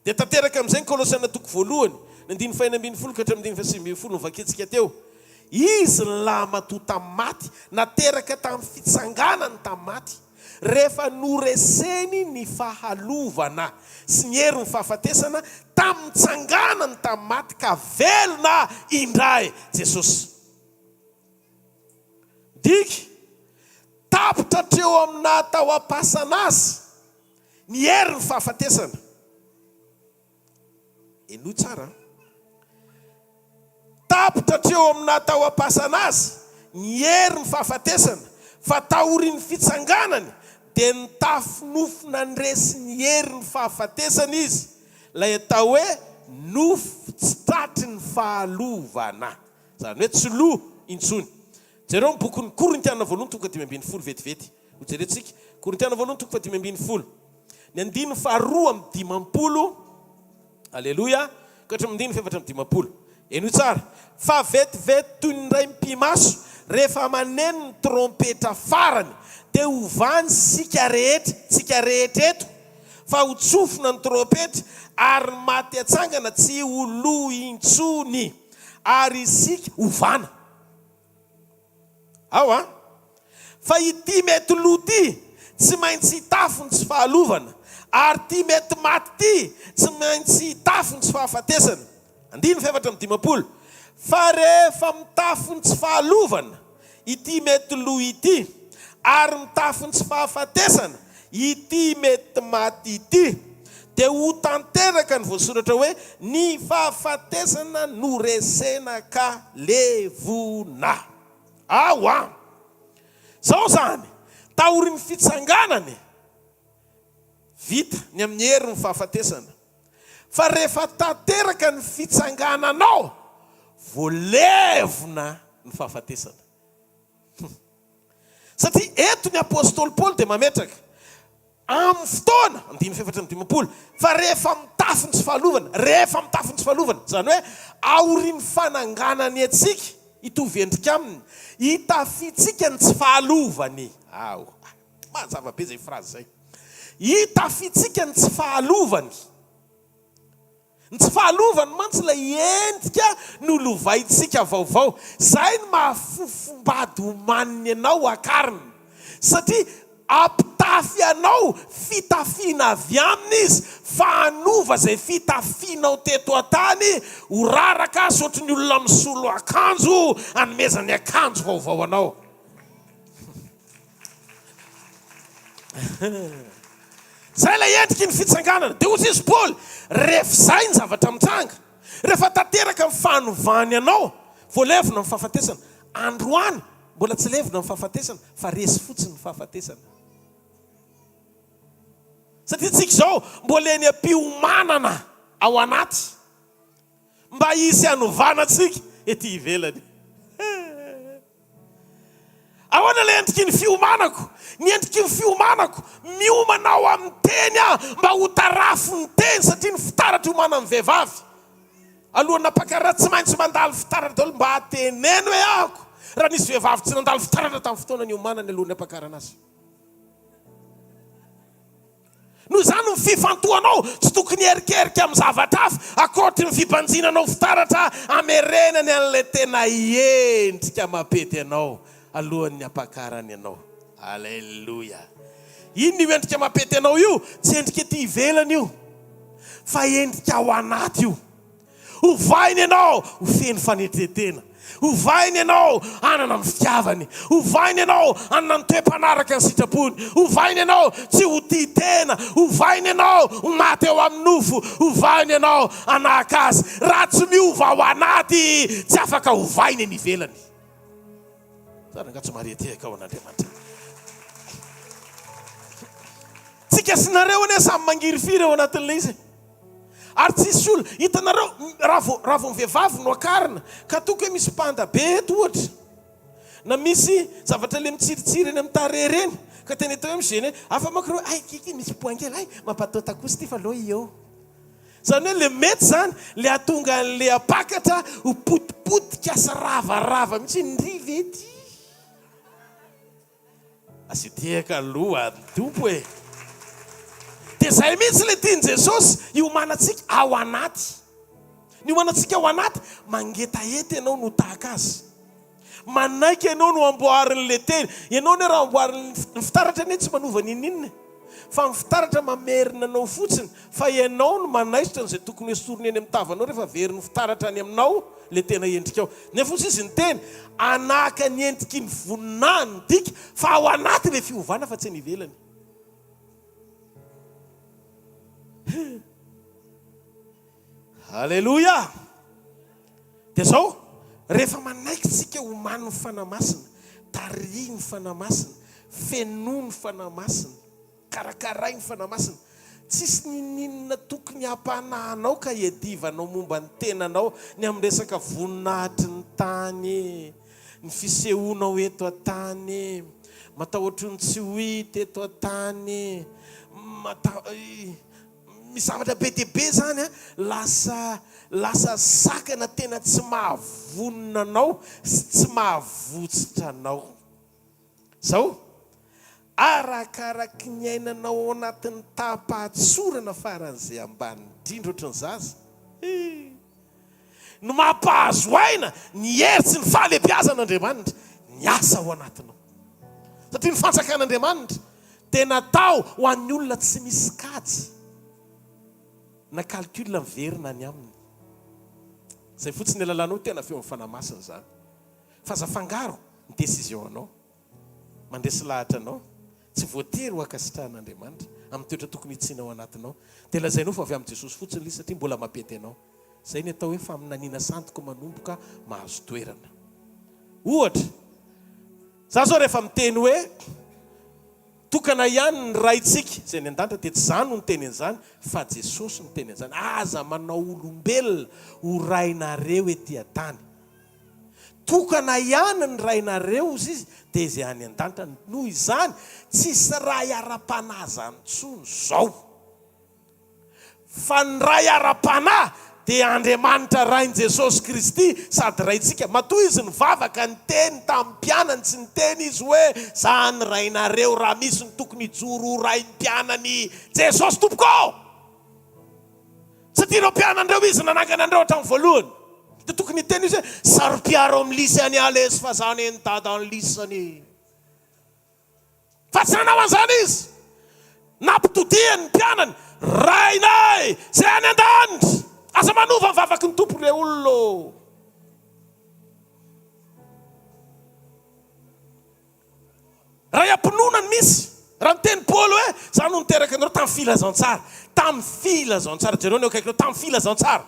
dia tanteraka amin'izay ny Kolosiana toko voalohany, ny andininy fahenina ambin'ny folo ka hatramin'ny andininy fahasivy ambin'ny folo novakintsika teo. Izy ny lahimatoa tamin'ny maty, nateraka tamin'ny fitsanganany tamin'ny maty, rehefa noreseny ny fahalovana sy ny herin'ny fahafatesana tamin'ny nitsanganany tamin'ny maty ka velona indray Jesosy. Diky, tapitra hatreo amin'ny naha tao am-pasana azy ny herin'ny fahafatesana. Henoy tsara an. Tapitra hatreo amin'ny naha tao am-pasana azy ny herin'ny fahafatesana, fa taorian'ny fitsanganany dia nitafy nofo nandresy ny herin'ny fahafatesana izy, ilay atao hoe nofo tsy tratry ny fahalovana. Izany hoe tsy lo intsony. Jereo ny bokin'ny Korintiana voalohany toko fahadimy ambin'ny folo vetivety. Hojerentsika. Korintiana voalohany toko fahadimy ambin'ny folo. Ny andininy faharoa amby dimampolo, aleloia, ka hatramin'ny andininy fahefatra amby dimampolo. Henoy tsara. Fa vetivety toy ny iray mipi-maso, rehefa maneno ny trompetra farany, dia hovany isika rehetra, tsika rehetra eto, fa ho tsofina ny trompetra, ary ny maty hatsangana tsy ho lo intsony. Ary isika hovana. Ao an! Fa ity mety lo ity tsy maintsy hitafy ny tsy fahalovana, ary ity mety maty ity tsy maintsy hitafy ny tsy fahafatesana. Andininy fahefatra amby dimampolo. Fa rehefa mitafy ny tsy fahalovana ity mety lo ity, ary mitafy ny tsy fahafatesana ity mety maty ity, dia ho tanteraka ny voasoratra hoe, Ny fahafatesana noresena ka levona. Ao an! Izao izany, taorian'ny fitsanganany, vita ny amin'ny herin'ny fahafatesana. Fa rehefa tanteraka ny fitsangananao, vao levona ny fahafatesana. Satria eto ny apostoly Paoly dia mametraka, amin'ny fotoana, andininy fahefatra amby dimampolo, fa rehefa mitafy ny tsy fahalovana, rehefa mitafy ny tsy fahalovana, izany hoe aorian'ny fananganany antsika hitovy endrika aminy, hitafiantsika ny tsy fahalovany. Ao, mazava be izay phrase izay. Hitafiantsika ny tsy fahalovany. Ny tsy fahalovany mantsy ilay endrika nolovaintsika vaovao. Izay no maha fofombady omaniny anao hakarina. Satria hampitafy anao fitafiana avy aminy izy fa hanova izay fitafianao teto an-tany ho raraka sy ohatry ny olona misolo akanjo hanomezany akanjo vaovao anao. Izay ilay endriky ny fitsanganana. Dia hoy izy Paoly, rehefa izay ny zavatra mitranga, rehefa tanteraka ny fanovany anao, vao levona ny fahafatesana. Androany, mbola tsy levona ny fahafatesana, fa resy fotsiny ny fahafatesana. Satria tsika izao mbola eny am-piomanana ao anaty, mba hisy hanovana antsika ety ivelany. Ahoana ilay endriky ny fiomanako? Ny endriky ny fiomanako, miomana ao amin'ny teny aho mba ho tarafin'ny teny satria ny fitaratra iomanan'ny vehivavy alohan'ny hampakarina tsy maintsy mandalo fitaratra daholo mba teneno hoe ahako raha nisy vehivavy tsy nandalo fitaratra tamin'ny fotoana niomanany alohan'ny hampakarana azy. Noho izany ny fifantohanao tsy tokony hierikerika amin'ny zavatra hafa ankoatry ny fibanjinanao fitaratra hamerenany an'ilay tena endrika mampety anao alohan'ny hampakarany anao. Aleloia! Inona io endrika mampety anao io? Tsy endrika ety ivelany io, fa endrika ao anaty io. Ovainy ianao ho feno fanetren-tena. Ovainy ianao hanana ny fitiavany. Ovainy ianao hanana ny toe-panaraka ny sitrapony. Ovainy ianao tsy ho tia tena. Ovainy ianao ho maty eo amin'ny nofo. Ovainy ianao hanahaka azy. Raha tsy miova ao anaty, tsy afaka ovainy eny ivelany. Zany angaha tsy maretehaka ao an'Andriamanitra. Tsika sy nareo anie samy mangirifiry ao anatin'ilay izy e. Ary tsisy olona, hitanareo, raha vao, raha vao ny vehivavy no akarina, ka toa hoe misy panda be eto ohatra, na misy zavatra le mitsiritsiry eny amin'ny tarehy ireny, ka tena hita hoe mi-gêner, hafa manko ireo hoe, hay kiki misy point kely, hay mampataota kosa ity fa aleo eo. Izany hoe le mety izany, le hahatonga an'le hampakatra ho potipotika sy ravarava mihitsy hoe ndry ve ity? Asio tehaka aloha ny Tompo e! Dia izay mihitsy ilay tian'i Jesosy hiomanantsika ao anaty. Ny hiomanantsika ao anaty, mangetaheta ianao no tahaka Azy. Manaiky ianao no amboarin'ilay teny. Ianao anie raha amboarin'ny, ny fitaratra anie tsy manova n'inon'inona e. Fa ny fitaratra mamerina anao fotsiny, fa ianao no manaisotra an'izay tokony hoesorina eny amin'ny tavanao rehefa averin'ny fitaratra any aminao ilay tena endrikao. Nefa hozy izy niteny, hanahaka ny endriky ny voninahiny ny dika, fa ao anaty ilay fiovana fa tsy any ivelany. Aleloia! Dia izao, rehefa manaiky tsika homanin'ny Fanahy Masina, tarihin'ny Fanahy Masina, fenoin'ny Fanahy Masina, Karakarainy Fanahy Masina. Tsisy ninoninona tokony hampanahy anao ka hiadivanao momba ny tenanao, ny amin'ny resaka voninahitry ny tany e, ny fisehoanao eto an-tany e, matahotra ny tsy ho hita eto an-tany e, mata-, misy zavatra be dia be izany an, lasa, lasa sakana tena tsy mahavonona anao sy tsy mahavotsitra anao. Zao, arakaraky ny iainanao ao anatin'ny taham-pahatsorana faran'izay ambany indrindra ohatry ny zaza, hii, no mampahazo aina ny hery sy ny fahalehibiazan'Andriamanitra miasa ao anatinao. Satria ny fanjakan'Andriamanitra dia natao ho an'ny olona tsy misy kajy na calcul miverina any aminy. Izay fotsiny ny alalanao, tena feon'ny Fanahy Masina izany. Fa aza afangaro ny décision anao. Mandresy lahatra anao. Tsy voatery ho ankasitrahan'Andriamanitra amin'ny toetra tokony hitsiana ao anatinao. Dia lazainao fa avy amin'i Jesosy fotsiny ilay izy satria mbola mampety anao. Izay ny atao hoe faminaniana sandoka manomboka mahazo toerana. Ohatra, za zao rehefa miteny hoe tokana ihany ny Raintsika izay any an-danitra dia tsy za no niteny an'izany fa Jesosy no niteny an'izany. Aza manao olombelona ho rainareo ety an-tany. Tokana ihany ny Rainareo, hozy izy, dia izay any an-danitra. Noho izany, tsisy Ray ara-panahy izany intsony izao. Fa ny Ray ara-panahy dia Andriamanitra Rain'i Jesosy Kristy sady Raintsika. Matoa Izy nivavaka niteny tamin'ny mpianany, tsy niteny Izy hoe, Za ny Rainareo, raha misy ny tokony hijoro ho Rain'ny mpianany, Jesosy Tompoko! Satria ireo mpianany ireo izy nanangana an'ireo hatramin'ny voalohany. Dia tokony hiteny izy hoe, saro-piaro amin'ny lisany aho lesy fa za anie ny dadan'ny lisany. Fa tsy nanao an'izany izy. Nampitodihany ny mpianany, Rainay izay any an-danitra. Aza manova ny vavaky ny Tompo re olona ô. Ray am-pinoana no misy. Raha niteny Paoly hoe, Izaho no niteraka anareo tamin'ny filazantsara. Tamin'ny filazantsara. Jereo ny eo akaikinao. Tamin'ny filazantsara.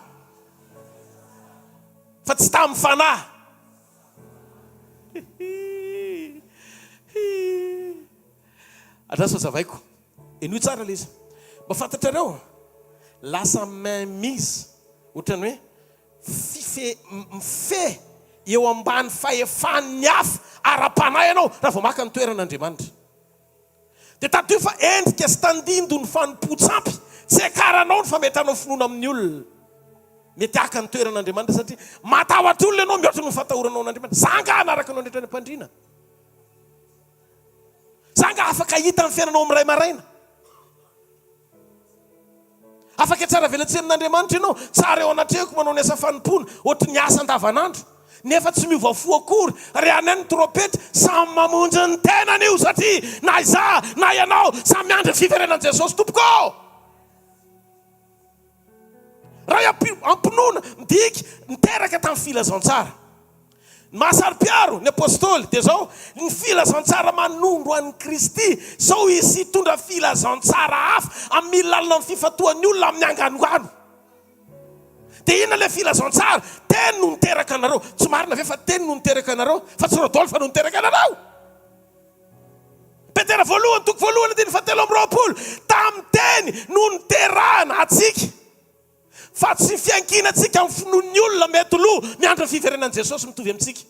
Fa tsy tamin'ny fanahy. Andraso hazavaiko. Henoy tsara ilay izy. Mba fantatrareo, lasa main mise. Ohatran'ny hoe Fife, mifehy eo ambany fahefan'ny hafa ara-panahy ianao raha vao maka ny toeran'Andriamanitra. Dia tadidio fa endrika sy tandindon'ny fanompoan-tsampy tsy iakaranao ny fametrahanao finoana amin'ny olona. Mety haka ny toeran'Andriamanitra satria matahotra olona ianao mihoatra noho ny fatahoranao an'Andriamanitra. Za angaha hanaraka anao indrindra any am-pandriana? Za angaha afaka hahita ny fiainanao amin'ny iray maraina? Afaka hiatsara velatsihy amin'Andriamanitra ianao, tsara eo anatrehako manao ny asa fanompoana, ohatry ny asa andavanandro, nefa tsy miova fo akory, re any any ny trompetra, samy mamonjy ny tenany io satria na izaho na ianao samy miandry ny fiverenan'i Jesosy Tompoko ô! Ray am-pinoana, Midika, niteraka tamin'ny filazantsara. Ny maha saro-piaro ny Apostoly dia izao, ny filazantsara manondro an'i Kristy, sao hisy hitondra filazantsara hafa amin'ny lalana ny fifantohan'ny olona amin'ny anganongano. Dia inona ilay filazantsara? Teny no niteraka anareo. Tsy marina ve fa teny no niteraka anareo fa tsy Rodolphe no niteraka anareo? Petera voalohany toko voalohany andininy fahatelo amby 20, tamin'ny teny no niterahana antsika. Fa tsy fiankinantsika amin'ny finoan'ny olona mety lo miandry ny fiverenan'i Jesosy mitovy amintsika.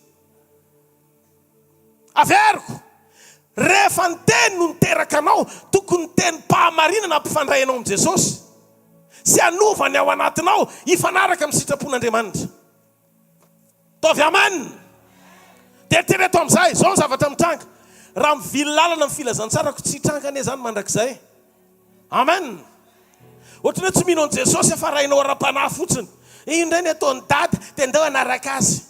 Averiko, rehefa ny teny no niteraka anao, tokony ny tenim-pahamarinana hampifandray anao amin'i Jesosy sy hanova ny ao anatinao hifanaraka amin'ny sitrapon'Andriamanitra. Ataovy amen! Dia eritrereto amin'izay, izao ny zavatra mitranga, raha mivily lalana ny filazantsarako, tsy hitranga anie izany mandrakizay. Amen! Ohatran'ny hoe tsy mino an'i Jesosy fa rainao ara-panahy fotsiny. Io indray ny ataon'i Dada, dia ndao hanaraka azy.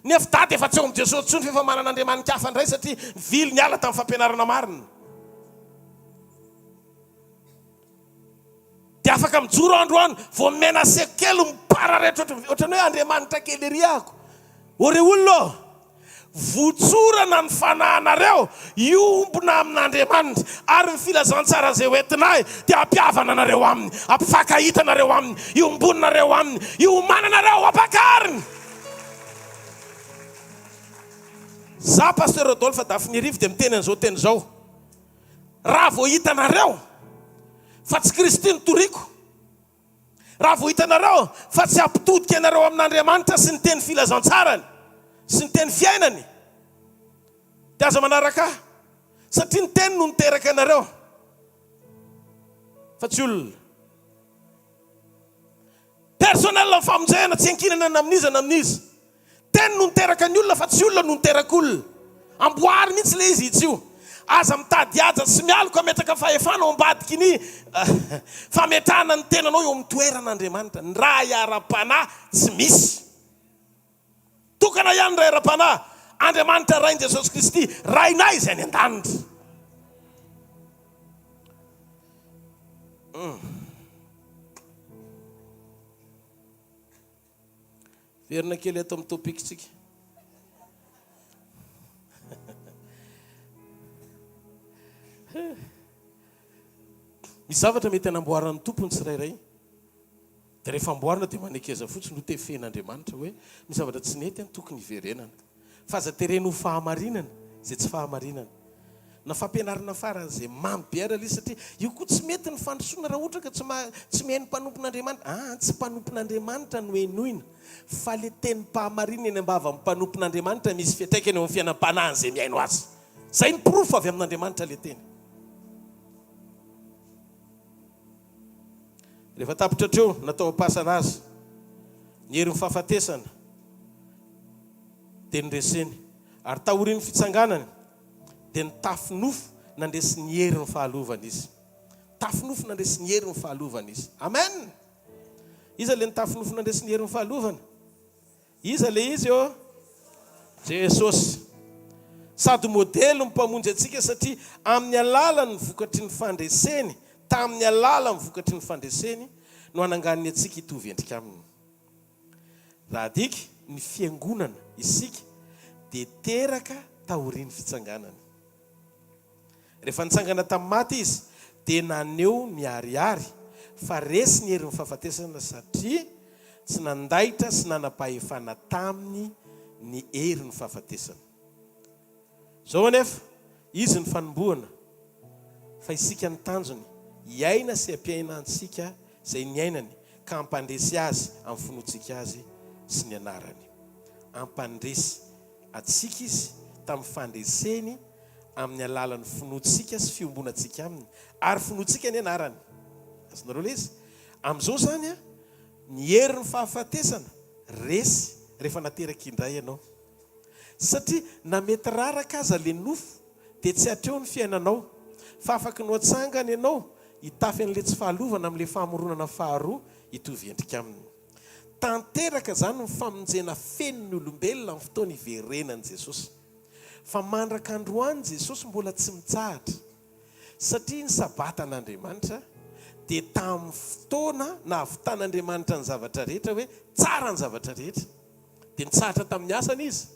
Nefa Dada efa tsy ao amin'i Jesosy intsony fa efa manana andriamani-kafa indray satria nivily niala tamin'ny fampianarana marina. Dia afaka mijoro aho androany, vao menaceko kely mipararetra ohatran'ny hoe Andriamanitra kely ery ahako. Ô ry olona ô! Votsorana ny fanahinareo hiombona amin'Andriamanitra, ary ny filazantsara izay hoentina ahy dia hampihavana anareo aminy, hampifankahita anareo aminy, hiombonanareo aminy, hiomananareo hampakariny. Za Pasteur Rodolphe Dafinirivo dia miteny an'izao teny izao, raha vao hitanareo fa tsy Kristy no toriko, Raha vao hitanareo fa tsy hampitodika anareo amin'Andriamanitra sy ny teny filazantsarany sy ny teny fiainany, dia aza manaraka ahy, satria ny teny no niteraka anareo fa tsy olona. Personnel ny famonjena, tsy iankinana na amin'iza na amin'iza. Teny no niteraka ny olona fa tsy olona no niteraka olona. Amboary mihitsy ilay izy hitsio. Aza mitady haja sy mialoka hametraka fahefana ao ambadiky ny fametrahana ny tenanao eo amin'ny toeran'Andriamanitra. Ny ray ara-panahy tsy misy. Tokana ihany ny ray ara-panahy, Andriamanitra Rain'i Jesosy Kristy, Rainay izay any an-danitra. Verina kely eto amin'ny topic-tsika. Misy zavatra mety hanamboaran'ny Tompo ny tsirairay. Dia rehefa amboarina dia manekeza fotsiny ho tefen'Andriamanitra hoe misy zavatra tsy nety an, tokony hiverenana. Fa aza terena ho fahamarinana izay tsy fahamarinana. Na fampianarana faran'izay mamy be ary aloha satria io koa tsy mety ny fandrosoana raha ohatra ka tsy maha tsy mihaino mpanompon'Andriamanitra. Aa tsy mpanompon'Andriamanitra no henoina fa le tenim-pahamarinana eny am-bavan'ny mpanompon'Andriamanitra misy fiantraikany eo amin'ny fiainam-panahin'izay mihaino azy. Izay ny porofo avy amin'Andriamanitra le teny. Rehefa tapitra hatreo, natao am-pasana azy ny herin'ny fahafatesana dia noreseny. Ary taorian'ny fitsanganany dia nitafy nofo nandresy ny herin'ny fahalovana izy. Nitafy nofo nandresy ny herin'ny fahalovana izy. Amen! Iza ilay nitafy nofo nandresy ny herin'ny fahalovana? Iza ilay izy ô? Jesosy. Sady modely ny Mpamonjy antsika satria amin'ny alalan'ny vokatry ny fandreseny, tamin'ny alalan'ny vokatry ny fandreseny no hananganiny antsika hitovy endrika aminy. Raha adika, ny Fiangonana, isika, dia teraka taorian'ny fitsanganany. Rehefa nitsangana tamin'ny maty Izy, dia naneho miharihary fa resy ny herin'ny fahafatesana satria tsy nandaitra sy nanam-pahefana taminy ny herin'ny fahafatesana. Izao anefa, Izy ny fanombohana, fa isika ny tanjony, hiaina sy hampiaina antsika izay niainany ka hampandresy azy amin'ny finoantsika Azy sy ny anarany. Hampandresy antsika Izy tamin'ny fandreseny amin'ny alalan'ny finoantsika sy fiombonantsika Aminy ary finoantsika ny anarany. Azonareo ilay izy? Amin'izao izany, ny herin'ny fahafatesana resy rehefa nateraka indray ianao. Satria na mety raraka aza le nofo dia tsy hatreo ny fiainanao fa afaky no atsangana ianao hitafy an'le tsy fahalovana amin'le famoronana faharoa hitovy endrika aminy. Tanteraka izany ny famonjena feno ny olombelona amin'ny fotoana hiverenan'i Jesosy. Fa mandraka androany Jesosy mbola tsy mitsahatra. Satria ny Sabatan'Andriamanitra. Dia tamin'ny fotoana nahavitan'Andriamanitra ny zavatra rehetra hoe tsara ny zavatra rehetra. Dia nitsahatra tamin'ny asany izy.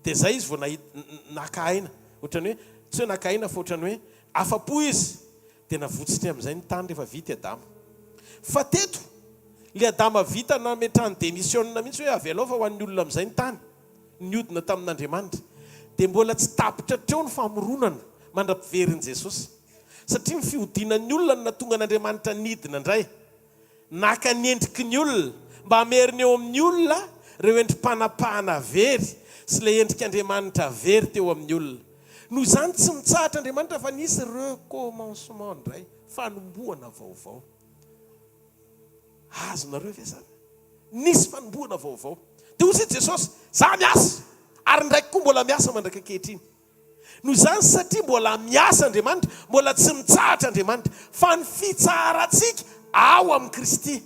Dia izay izy vao nahita, naka aina. Ohatran'ny hoe, tsy hoe naka aina fa ohatran'ny hoe afa-po izy. Dia navotsiny amin'izay ny tany rehefa vita i Adama. Fa teto, ilay Adama vita nametrahany démission mihitsy hoe avelao fa ho an'ny olona amin'izay ny tany. Niodina tamin'Andriamanitra. Dia mbola tsy tapitra hatreo ny famoronana mandra-piverin'i Jesosy. Satria ny fihodinan'ny olona no nahatonga an'Andriamanitra nidina indray. Naka ny endriky ny olona, mba hamerina eo amin'ny olona ireo endri-panapahana very sy ilay endrik'Andriamanitra very teo amin'ny olona. Noho izany tsy mitsahatra Andriamanitra fa nisy recommencement indray, fanombohana vaovao. Azonareo ve izany? Nisy fanombohana vaovao. Dia hoy Jesosy, Za miasa, ary ny Raiko koa mbola miasa mandrak'ankehitriny. Noho izany, satria mbola miasa Andriamanitra, mbola tsy mitsahatra Andriamanitra, fa ny fitsaharantsika ao amin'i Kristy,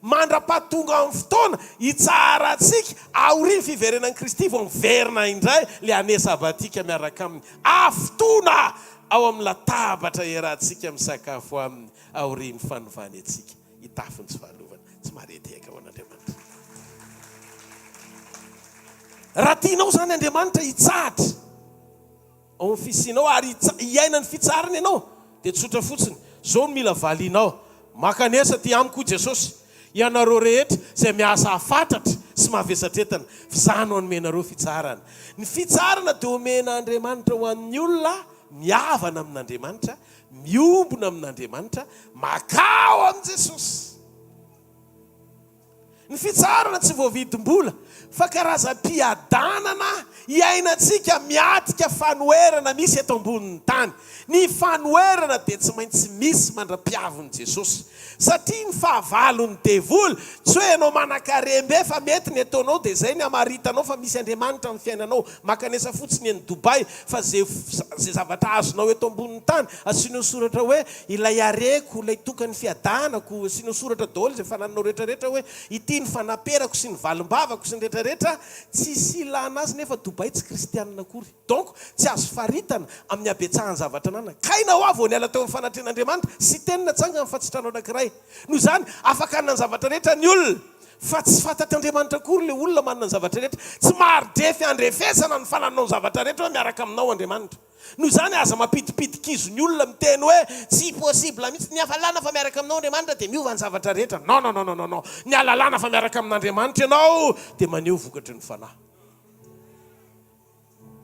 mandra-pahatonga amin'ny fotoana hitsaharantsika aorian'ny fiverenan'i Kristy vao miverina indray ilay année sabbatique miaraka Aminy, hafotoana ao amin'ny latabatra iarahantsika misakafo Aminy aorian'ny fanovany antsika hitafy ny tsy fahalovana. Tsy maharetehaka ho an'Andriamanitra. Raha tianao izany Andriamanitra hitsahatra ao amin'ny fisianao ary hiaina ny fitsaharana ianao, dia tsotra fotsiny, izao no mila valianao, Mankanesa aty amiko, hoy Jesosy, ianareo rehetra izay miasa fatratra sy mavesatretana, f'izaho no hanome anareo fitsaharana. Ny fitsaharana dia omen'Andriamanitra ho an'ny olona mihavana amin'Andriamanitra, miombona amin'Andriamanitra, makao amin'i Jesosy. Ny fitsaharana tsy voavidim-bola fa karazam-piadanana iainantsika miatrika fanoherana misy eto ambonin'ny tany. Ny fanoherana dia tsy maintsy misy mandra-piavin'i Jesosy. Satria ny fahavalon'ny devoly tsy hoe ianao manan-karem-be fa mety ny ataonao dia izay ny hamaritanao fa misy Andriamanitra amin'ny fiainanao. Mankanesa fotsiny eny Dubaï fa ze ze zavatra azonao eto ambonin'ny tany asianao soratra hoe ilay hareko, ilay tokan'ny fiadanako, asianao soratra daholo izay fanananao rehetra rehetra hoe ity ny fanaperako sy ny valim-bavako sy ny rehetra rehetra, tsisy ilana azy nefa Dubaï tsy kristianina akory donc tsy azo faritana amin'ny habetsahan'ny zavatra ananana. Kay na hoa vao niala teo amin'ny fanatrehan'Andriamanitra sy teny natsangany fa tsy trano anankiray. Noho izany afaka hanana ny zavatra rehetra ny olona. Fa tsy fantatr'Andriamanitra akory ilay olona manana ny zavatra rehetra. Tsy mahari-drefy handrefesana ny fanananao ny zavatra rehetra hoe miaraka aminao Andriamanitra. Noho izany aza mampidipidi-kizo ny olona miteny hoe tsy possible mihitsy. Ny ahalalana fa miaraka aminao Andriamanitra dia miova ny zavatra rehetra. Non non non non non. Ny ahalalana fa miaraka amin'Andriamanitra ianao dia maneho vokatry ny Fanahy.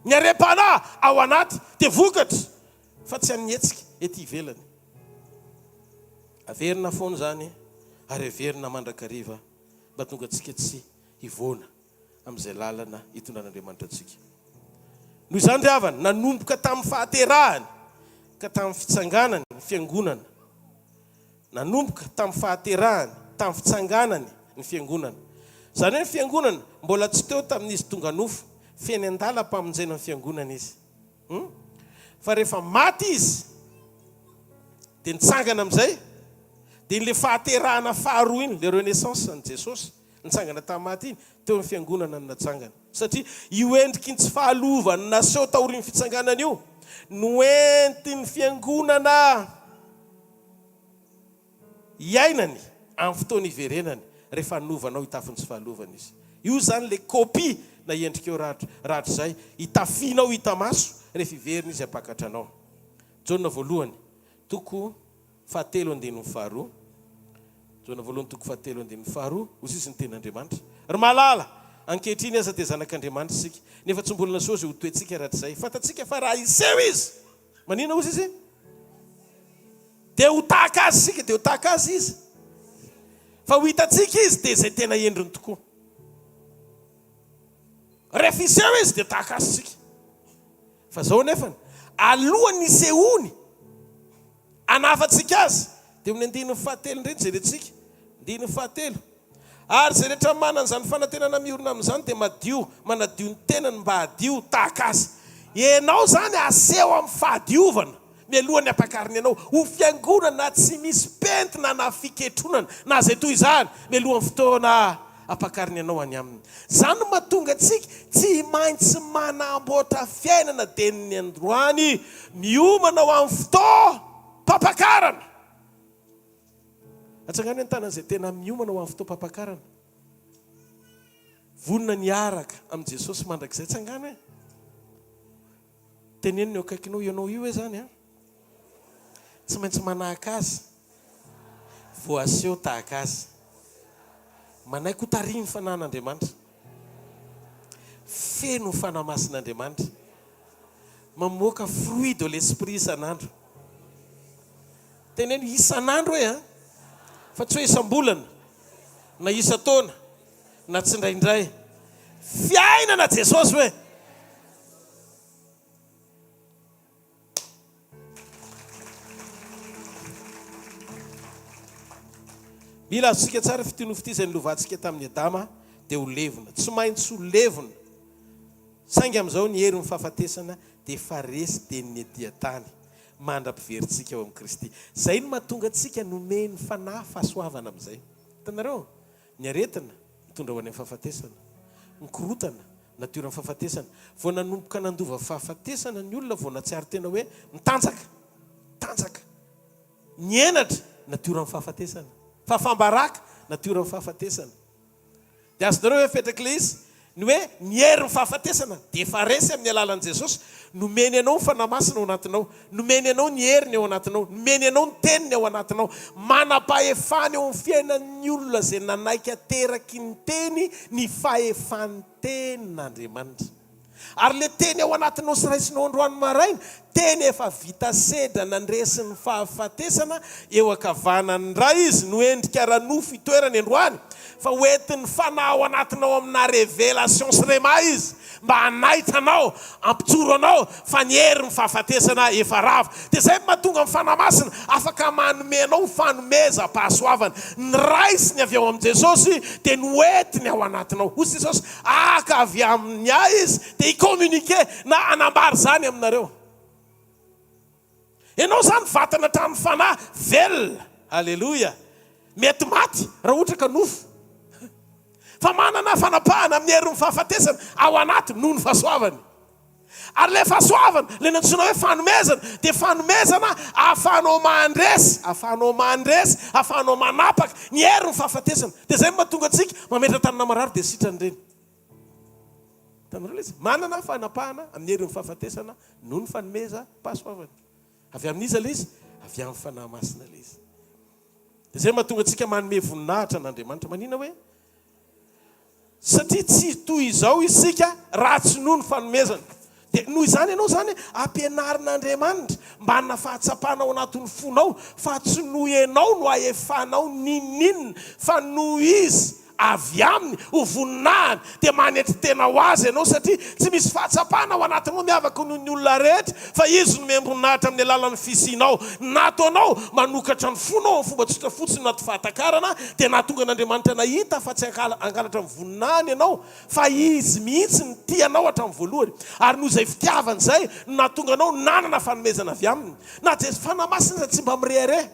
Ny harem-panahy ao anaty dia vokatra fa tsy an'ny hetsika ety ivelany. Averina foana izany ary averina mandrakariva mba tonga antsika tsy hivoana amin'izay lalana itondran'Andriamanitra antsika. Noho izany ry havana, nanomboka tamin'ny fahaterahany ka tamin'ny fitsanganany ny fiangonana. Nanomboka tamin'ny fahaterahany, tamin'ny fitsanganany ny fiangonana. Izany hoe ny fiangonana mbola tsy teo tamin'izy tonga nofo, feny an-dalam-pamonjena ny fiangonana izy. Hum? Fa rehefa maty izy dia nitsangana amin'izay, dia iny le fahaterahana faharoa iny, le renaissance an'i Jesosy, nitsangana tamin'ny maty iny, teo amin'ny fiangonana no natsangana. Satria io endriky ny tsy fahalovany naseho taorian'ny fitsanganana io, no entin'ny fiangonana Iainany amin'ny fotoana iverenany rehefa hanova anao hitafy ny tsy fahalovana izy. Io izany ilay copie na endrikeo rahatrizay hitafianao hita maso rehefa hiverina izy hampakatra anao. Jaona voalohany toko fahatelo andininy faharoa Jaona voalohany toko fahatelo andininy faharoa Hoy sisa ny tenin'Andriamanitra, Ry malala, ankehitriny aza dia zanak'Andriamanitra isika, nefa tsy mbola naseho izay ho toetsika rahatrizay. Fantatsika fa raha hiseho Izy, maninona hoy sisa? Dia ho tahaka azy isika, dia ho tahaka azy izy. Fa ho hitantsika izy, dia izay tena endriny tokoa. Rehefa hiseho izy, dia tahaka azy isika. Fa izao nefany, alohan'ny hisehoany, hanavantsika azy, dia amin'ny andininy fahatelo indray no jerentsika. Andininy fahatelo. Ary izay rehetra manana izany fanantenana miorina amin'izany dia madio, manadio ny tenany mba hadio tahaka azy. Ianao izany aseho amin'ny fahadiovana mialohan'ny hampakariny anao ho fiangonana tsy misy pentina na fiketronana na izay toy izany mialohan'ny fotoana hampakariny anao any aminy. Izany no mahatonga antsika tsy maintsy manamboatra fiainana dieny androany miomana ho amin'ny fotoam-pampakarana. Atsangano ny tanan'izay tena miomana ho amin'ny fotoam-pampakarana. Vonona ny hiaraka amin'i Jesosy mandrakizay. Tsangano e! Teneno ny eo akaikinao, ianao io hoe zany an! Tsy maintsy manahaka azy, voaseho tahaka azy. Manaiky ho tarihin'ny Fanahin'Andriamanitra. Feno ny Fanahy Masin'Andriamanitra. Mamoaka fruit de l'esprit isan'andro. Teneno isan'andro hoe an! Fa tsy hoe isam-bolana, na isan-taona, na tsindraindray. Fiainana Jesosy hoe! Mila azontsika tsara fitia nofo ity izay nolovantsika tamin'i Adama dia ho levona. Tsy maintsy ho levona. Saingy amin'izao ny herin'ny fahafatesana dia efa resy dia ny ety an-tany mandra-piverintsika ao amin'i Kristy. Izay no mahatonga antsika nomen'ny Fanahy fahasoavana amin'izay. Hitanareo? Ny aretina mitondra ho any amin'ny fahafatesana. Ny korontana natioran'ny fahafatesana. Vao nanomboka nandova fahafatesana ny olona vao nahatsiaro tena hoe mitanjaka. Mitanjaka. Ny henatra, natioran'ny fahafatesana. Fahafaham-baraka, natioran'ny fahafatesana. Dia azonareo ve apetraka ilay izy? Ny hoe ny herin'ny fahafatesana dia efa resy amin'ny alalan'i Jesosy. Nomeny anao ny Fanahy Masina ao anatinao. Nomeny anao ny heriny ao anatinao. Nomeny anao ny teniny ao anatinao. Manam-pahefana eo amin'ny fiainan'ny olona izay nanaiky ateraky ny teny ny fahefan'ny tenin'Andriamanitra. Ary ilay teny ao anatinao sy raisinao androany maraina, teny efa vita sedra nandresy ny fahafatesana, eo ankavanan'ny Ray izy no endrika ara-nofo itoerany androany, fa ho entin'ny Fanahy ao anatinao amina révélation sy rhema izy, mba hanaitra anao, hampijoro anao fa ny herin'ny fahafatesana efa rava. Dia izay no mahatonga ny Fanahy Masina afaka manome anao fanomezam-pahasoavana. Ny raisiny avy ao amin'i Jesosy dia noentiny ao anatinao. Hoy Jesosy, Haka avy amin'ny ahy izy dia hi-communiquer na hanambara izany aminareo. Ianao izany vatana hatramin'ny fanahy velona. Aleloia. Mety maty raha ohatra ka nofo. Fa manana fanapahana amin'ny herin'ny fahafatesana ao anaty noho ny fahasoavany. Ary ilay fahasoavana, ilay nantsoina hoe fanomezana, dia fanomezana ahafahanao mandresy, ahafahanao mandresy, ahafahanao manapaka ny herin'ny fahafatesana. Dia izay no mahatonga antsika mametra-tanana marary dia sitrana ireny. Hitanareo ilay izy? Manana fanapahana amin'ny herin'ny fahafatesana noho ny fanomezam-pahasoavana. Avy amin'iza ilay izy? Avy amin'ny Fanahy Masina ilay izy. Dia izay no mahatonga antsika manome voninahitra an'Andriamanitra. Manina hoe? Satria tsy toy izao isika raha tsy noho ny fanomezana. Dia noho izany ianao izany ampianarin'Andriamanitra mba hanana fahatsapana ao anatin'ny fonao fa tsy noho ianao no ahefanao n'inon'inona fa noho Izy avy Aminy ho voninahiny. Dia manetry tena ho Azy ianao satria tsy misy fahatsapana ao anatinao miavaka noho ny olona rehetra fa Izy no miambonahitra amin'ny alalan'ny fisianao. Nataonao manokatra ny fonao amin'ny fomba tsotra fotsiny anaty fahatakarana dia nahatonga an'Andriamanitra nahita fa tsy hangalatra ny voninahiny ianao fa Izy mihitsy no tia anao hatramin'ny voalohany ary noho izay fitiavany izay no nahatonga anao nanana fanomezana avy Aminy. Na Jesosy Fanahy Masina aza tsy mba mirehareha.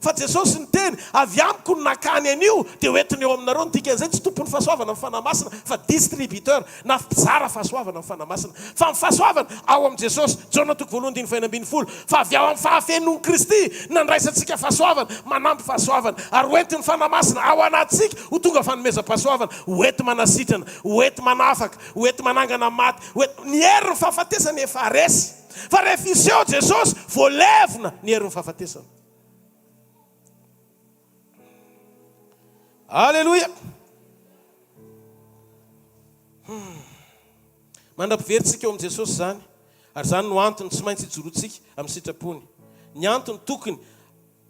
Fa Jesosy niteny, Avy amiko no nakany an'io, dia ho entiny eo aminareo. Ny dikan'izay, tsy tompon'ny fahasoavana ny Fanahy Masina, fa distributeur, na mpizara fahasoavana ny Fanahy Masina. Fa ny fahasoavana, ao amin'i Jesosy. Jaona toko voalohany andininy faha-16. Fa avy ao amin'ny fahafenoan'i Kristy, nandraisantsika fahasoavana, manampy fahasoavana. Ary ho entin'ny Fanahy Masina ao anatintsika ho tonga fanomezam-pahasoavana, ho enti-manasitrana, ho enti-manafaka, ho enti-manangana maty, ho enti-. Ny herin'ny fahafatesana efa resy. Fa rehefa hiseho Jesosy, voalevina ny herin'ny fahafatesana. Aleloia! Hmm. Mandra-piverintsika eo amin'i Jesosy izany, ary izany no antony tsy maintsy ijoroantsika amin'ny sitrapony. Ny antony tokony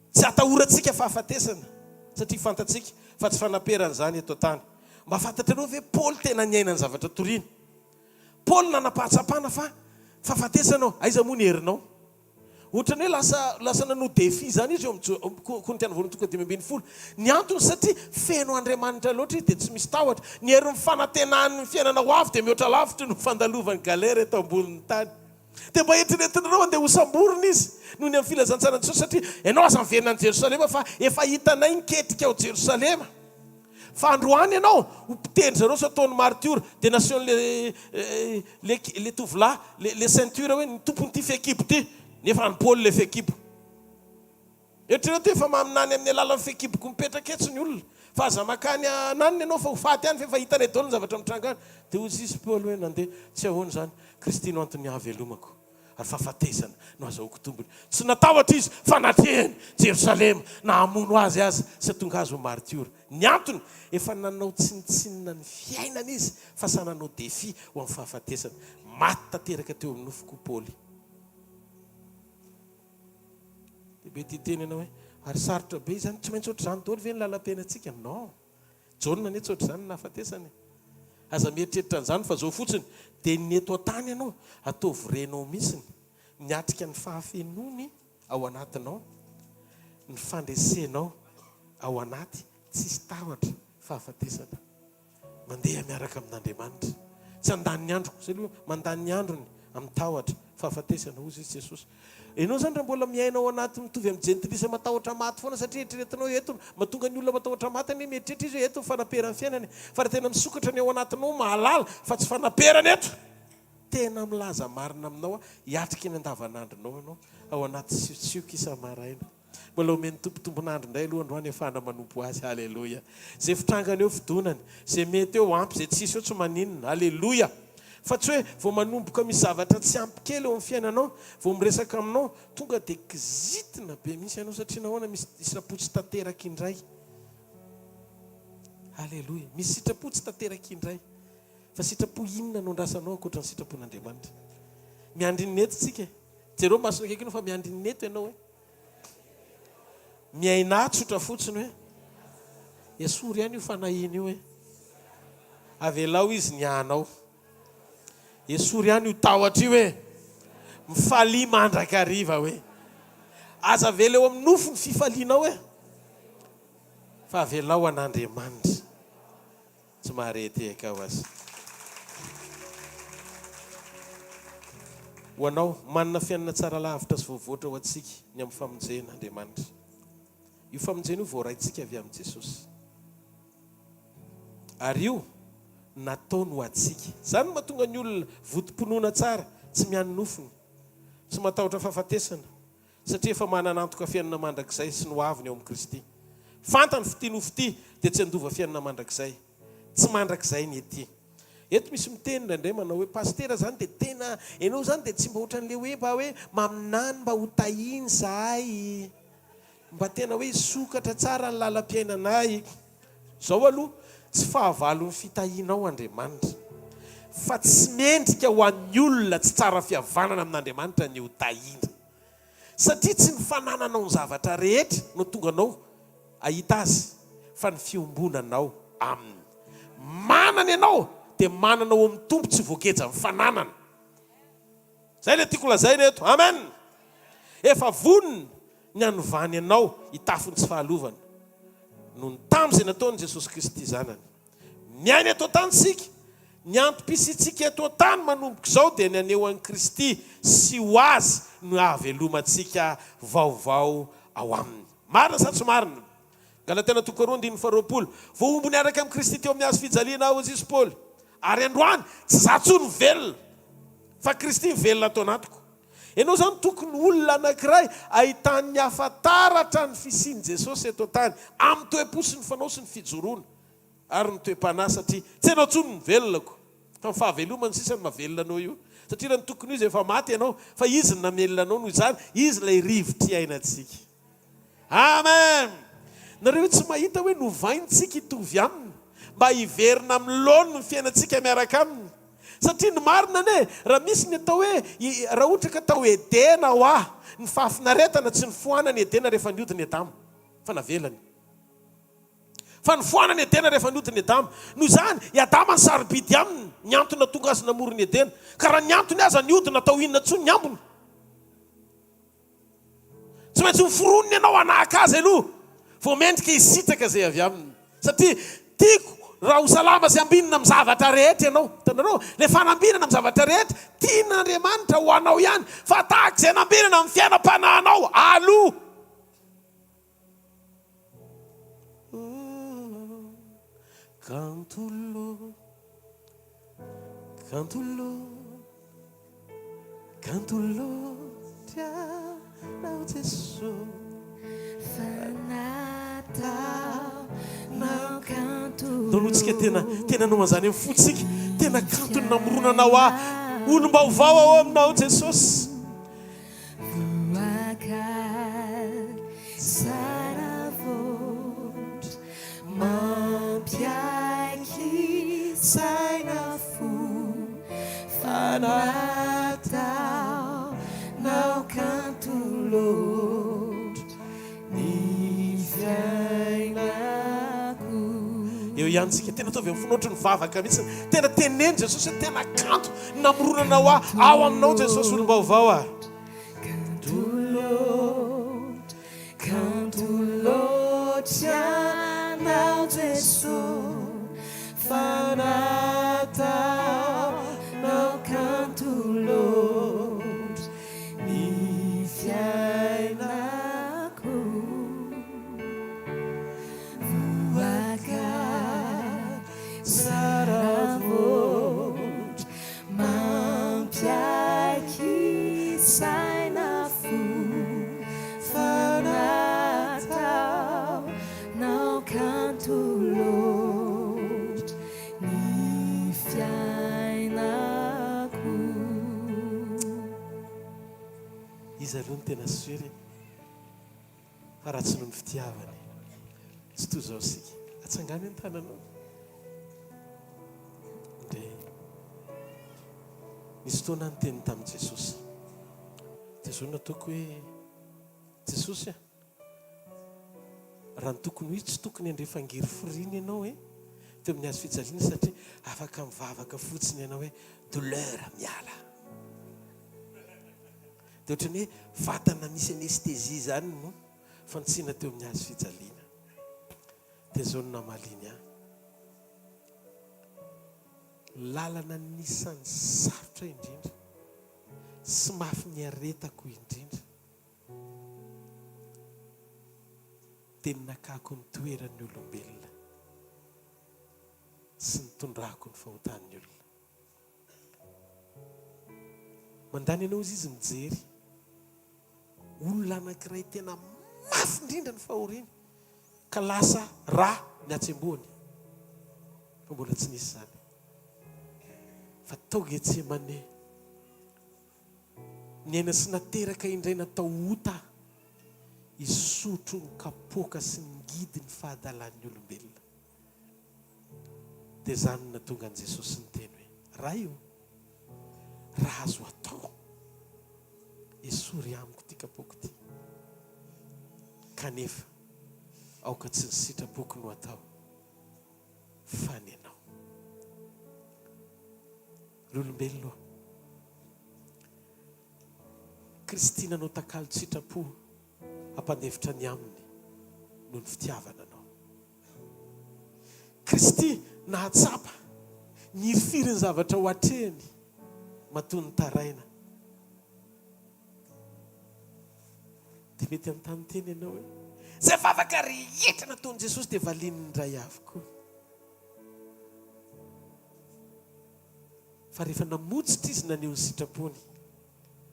tsy atahorantsika fahafatesana, satria fantatsika fa tsy fanaperana izany eto an-tany. Mba fantatrareo ve Paoly tena niaina ny zavatra toriny? Paoly nanam-pahatsapana fa fahafatesana ô, aiza moa ny herinao? Ohatran'ny hoe lasa lasa nanao défi izany izy eo amin'ny Korintiana voalohany toko 15. Ny antony satria feno Andriamanitra loatra izy dia tsy misy tahotra. Ny herin'ny fanantenany ny fiainana ho avy dia mihoatra lavitra noho ny fandalovany galère eto ambonin'ny tany. Dia mba eritreretinareo andeha hosamborina izy noho ny amin'ny filazantsaran'i Jesosy satria ianao aza miverina any Jerosalema fa efa hitanay ny ketrika ao Jerosalema. Fa androany ianao ho mpitendry zareo sao ataony martiora dia nasehon'le le le tovolahy le le ceinture hoe ny tompon'ity fehikibo ity nefa an'i Paoly le fehikibo. Eritrereto hoe efa maminany amin'ny alalan'ny fehikiboko mipetraka etsy ny olona, fa aza mankany ananona ianao fa ho faty any fa efa hitanay daholo ny zavatra mitranga any. Dia hoy izy Paoly hoe nandeha, tsy ahoana izany, Kristy no anton'ny hahavelomako, ary fahafatesana no azahoako tombony. Tsy natahotra izy fa natrehiny Jerosalema na hamono azy aza sy hahatonga azy ho maritiora. Ny antony, efa nanao tsinontsinona ny fiainana izy fa sahy nanao défi ho amin'ny fahafatesana. Maty tanteraka teo amin'ny nofo koa Paoly. Dia mety hiteny ianao hoe, ary sarotra be izany, tsy maintsy ohatr'izany daholo ve ny lalam-piainantsika? Non. Jaona anie tsy ohatr'izany ny nahafatesany e. Aza mieritreritra an'izany fa izao fotsiny, dia ny eto an-tany ianao, ataovy renao mihitsiny, miatrika ny fahafenoany ao anatinao, ny fandresenao ao anaty, tsisy tahotra fahafatesana. Mandeha miaraka amin'Andriamanitra. Tsy handany ny androko. Izay aloha, mandany ny androny amin'ny tahotra, fahafatesana, hozy izy Jesosy. Ianao izany raha mbola miaina ao anaty mitovy amin'ny jentilisa matahotra maty foana satria eritreretinao hoe eto, mahatonga ny olona matahotra maty anie mieritreritra izy hoe eto ny fanaperan'ny fiainany. Fa raha tena misokatra ny ao anatinao mahalala fa tsy fanaperana eto. Tena milaza marina aminao aho, hiatrika ny andavanandronao ianao ao anaty siotsioka isa-maraina. Mbola omen'ny Tompo tombon'andro indray aloha androany ahafahana manompo Azy. Aleloia. Izay fitrangana eo fidonany, izay mety eo ampy, izay tsisy eo tsy maninona. Aleloia. Fa tsy hoe vao manomboka misy zavatra tsy ampy kely eo amin'ny fiainanao, vao miresaka aminao, tonga dia kizitina be mihitsy ianao satria nahoana misy sitrapo tsy tanteraka indray. Aleloia. Misy sitrapo tsy tanteraka indray. Fa sitrapo inona no andrasanao ankoatra ny sitrapon'Andriamanitra? Miandry ny eto tsika e. Jereo masony akaiky fa miandry ny eto ianao e. Miainà tsotra fotsiny hoe, esory ihany io fanahiana io e. Avelao izy ny anao. Esory ihany io tahotra io e. Mifalia mandrakariva hoe. Aza avela eo amin'ny nofo ny fifalianao e. Fa avelao an'Andriamanitra. Tsy mahare tehaka aho aza. Ho anao, manana fiainana tsara lavitra sy voavoatra ho antsika ny amin'ny famonjena Andriamanitra. Io famonjena io voaraintsika avy amin'i Jesosy. Ary io nataony ho antsika. Izany no mahatonga ny olona votom-pinoana tsara, tsy miany nofony, tsy matahotra fahafatesana, Satria efa manana antoka fiainana mandrakizay sy ny ho aviny ao amin'i Kristy. Fantany fitia no fitia dia tsy handova fiainana mandrakizay. Tsy mandrakizay ny ety. Eto misy miteny indraindray manao hoe Pasitera zany dia tena enao zany dia tsy mba ohatran'le hoe mba hoe maminany mba ho tahiana izahay. Mba tena hoe hisokatra tsara ny lalam-piainanay. Zao aloha, tsy fahavalon'ny fitahianao Andriamanitra. Fa tsy mendrika ho an'ny olona tsy tsara fihavanana amin'Andriamanitra ny ho tahiana. Satria tsy ny fanananao ny zavatra rehetra no tonga anao hahita Azy, fa ny fiombonanao Aminy. Manana ianao dia manana ao amin'ny Tompo tsy voagejan'ny fananana. Izay ilay tiako lazaina eto. Amen! Efa vonona ny hanovany anao hitafy ny tsy fahalovana noho ny tamin'izay nataon'i Jesosy Kristy Zanany. Miaina eto an-tany isika. Ny antom-pisiantsika eto an-tany manomboka izao dia ny haneho an'i Kristy sy ho Azy no hahavelomantsika vaovao ao Aminy. Marina sa tsy marina? Galatiana toko faharoa andininy faharoapolo, Voahombo niaraka amin'i Kristy teo amin'ny hazo fijaliana aho, hoy Jesosy Paoly, ary androany tsy izaho intsony no velona, fa Kristy mivelona ato anatiko. Ianao izany tokony olona anankiray ahitan'ny hafa taratra ny fisian'i Jesosy eto an-tany, amin'ny toe-po sy ny fanao sy ny fijoroana ary ny toe-panahy satria tsy ianao intsony no velona ko, fa ny fahavelomany sisa no mahavelona anao io, satria raha ny tokony ho izy efa maty ianao fa izy no namelona anao noho izany izy ilay rivotra iainantsika. Amen! Nareo tsy mahita hoe novaintsika hitovy aminy mba hiverina amin'ny laoniny ny fiainantsika miaraka aminy? Satria ny marina anie raha misy ny atao hoe raha ohatra ka tao Edena hoa ny fahafinaretana tsy nifoanana i Edena rehefa niodina i Adama fa navelany. Fa nifoanana i Edena rehefa niodina i Adama. Noho izany, i Adama ny sarobidy aminy, ny antony nahatonga azy namorona i Edena. Ka raha ny antony aza niodina tao inona intsony ny ambiny? Tsy maintsy hoforonina ianao hanahaka azy aloha vao mendrika hisitraka izay avy aminy. Satria tiako raha ho salama sy ambinina amin'ny zavatra rehetra ianao. Hitanareo? Ilay fanambinana amin'ny zavatra rehetra, tian'Andriamanitra ho anao ihany, fa tahaka izay anambinana amin'ny fiainam-panahinao aloha. Oh, Kantolo, Kantolo, Kantolo, Tianao Jesoa. Ndao aloha tsika tena tena hanao an'izany amin'ny fontsika. Tena kanto ny namoronanao ahy. Olom-baovao ao aminao Jesosy. Eo ihany tsika, tena ataovy amin'ny fonao ohatry ny vavaka mihitsy. Tena teneno Jesosy hoe tena kanto ny namoronanao ahy ao aminao Jesosy olom-baovao ah. Kanto loatra, kanto loatra ianao Jesoa fa nataonao kanto loatra Ny fiainako voaka saravotra mampiaiky saina fo fa nataonao kanto loatra ny fiainako. Iza aloha no tena sûr e? Fa raha tsy noho ny fitiavany, tsy toy izao isika. Atsangano ny tananao. Ndre. Nisy fotoana aho niteny tamin'i Jesosy. Dia izao no nataoko hoe, Jesosy a, raha ny tokony ho izy, tsy tokony handre fangirifiriana ianao e, teo amin'ny hazo fijaliana satria afaka mivavaka fotsiny ianao hoe douleur miala. Dia ohatran'ny hoe vatana misy anesthésie izany no fantsina teo amin'ny hazo fijaliana. Dia izao no namaliany ahy. Lalana anisan'ny sarotra indrindra sy mafy niaretako indrindra dia ny nakako ny toeran'ny olombelona sy nitondrako ny fahotan'ny olona. Mandany anao izy izy mijery olona anankiray tena mafy indrindra ny fahoriany ka lasa ra ny hatsembohany fa mbola tsy nisy izany fa tao Getsemane niaina sy nateraka indray natao ota hisotro ny kapoaka sy ny ngidy ny fahadalan'ny olombelona. Dia izany no nahatonga an'i Jesosy niteny hoe, Ray ô, raha azo atao, esory amiko ity kapoaka ity. Kanefa, aoka tsy ny sitrapoko no atao, fa ny Anao. Ry olombelona ô, Kristy nanao takalon-tsitrapo hampandefitra ny aminy noho ny fitiavana anao. Kristy nahatsapa ny hirifiry ny zavatra ho atrehiny matoa nitaraina. Dia mety hanontany tena ianao hoe, Izay vavaka rehetra nataon'i Jesosy dia valian'ny Ray avokoa. Fa rehefa namotsitra Izy naneho ny sitrapony,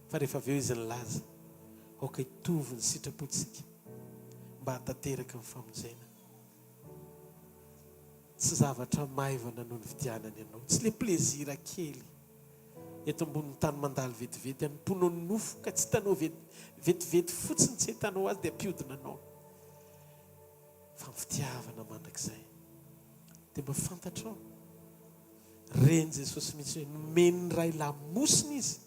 fa rehefa avy eo Izy nilaza, Aoka hitovy ny sitrapontsika mba hahatanteraka ny famonjena. Tsy zavatra maivana no nividianany anao, tsy le plaisir kely eto ambonin'ny tany mandalo vetivety hanompoanao ny nofo ka tsy hitanao vetivety fotsiny tsy ahitanao azy dia hampiodina anao fa ny fitiavana mandrakizay dia mba fantatrao Ren'i Jesosy mihitsy hoe nomen'ny Ray lamosina izy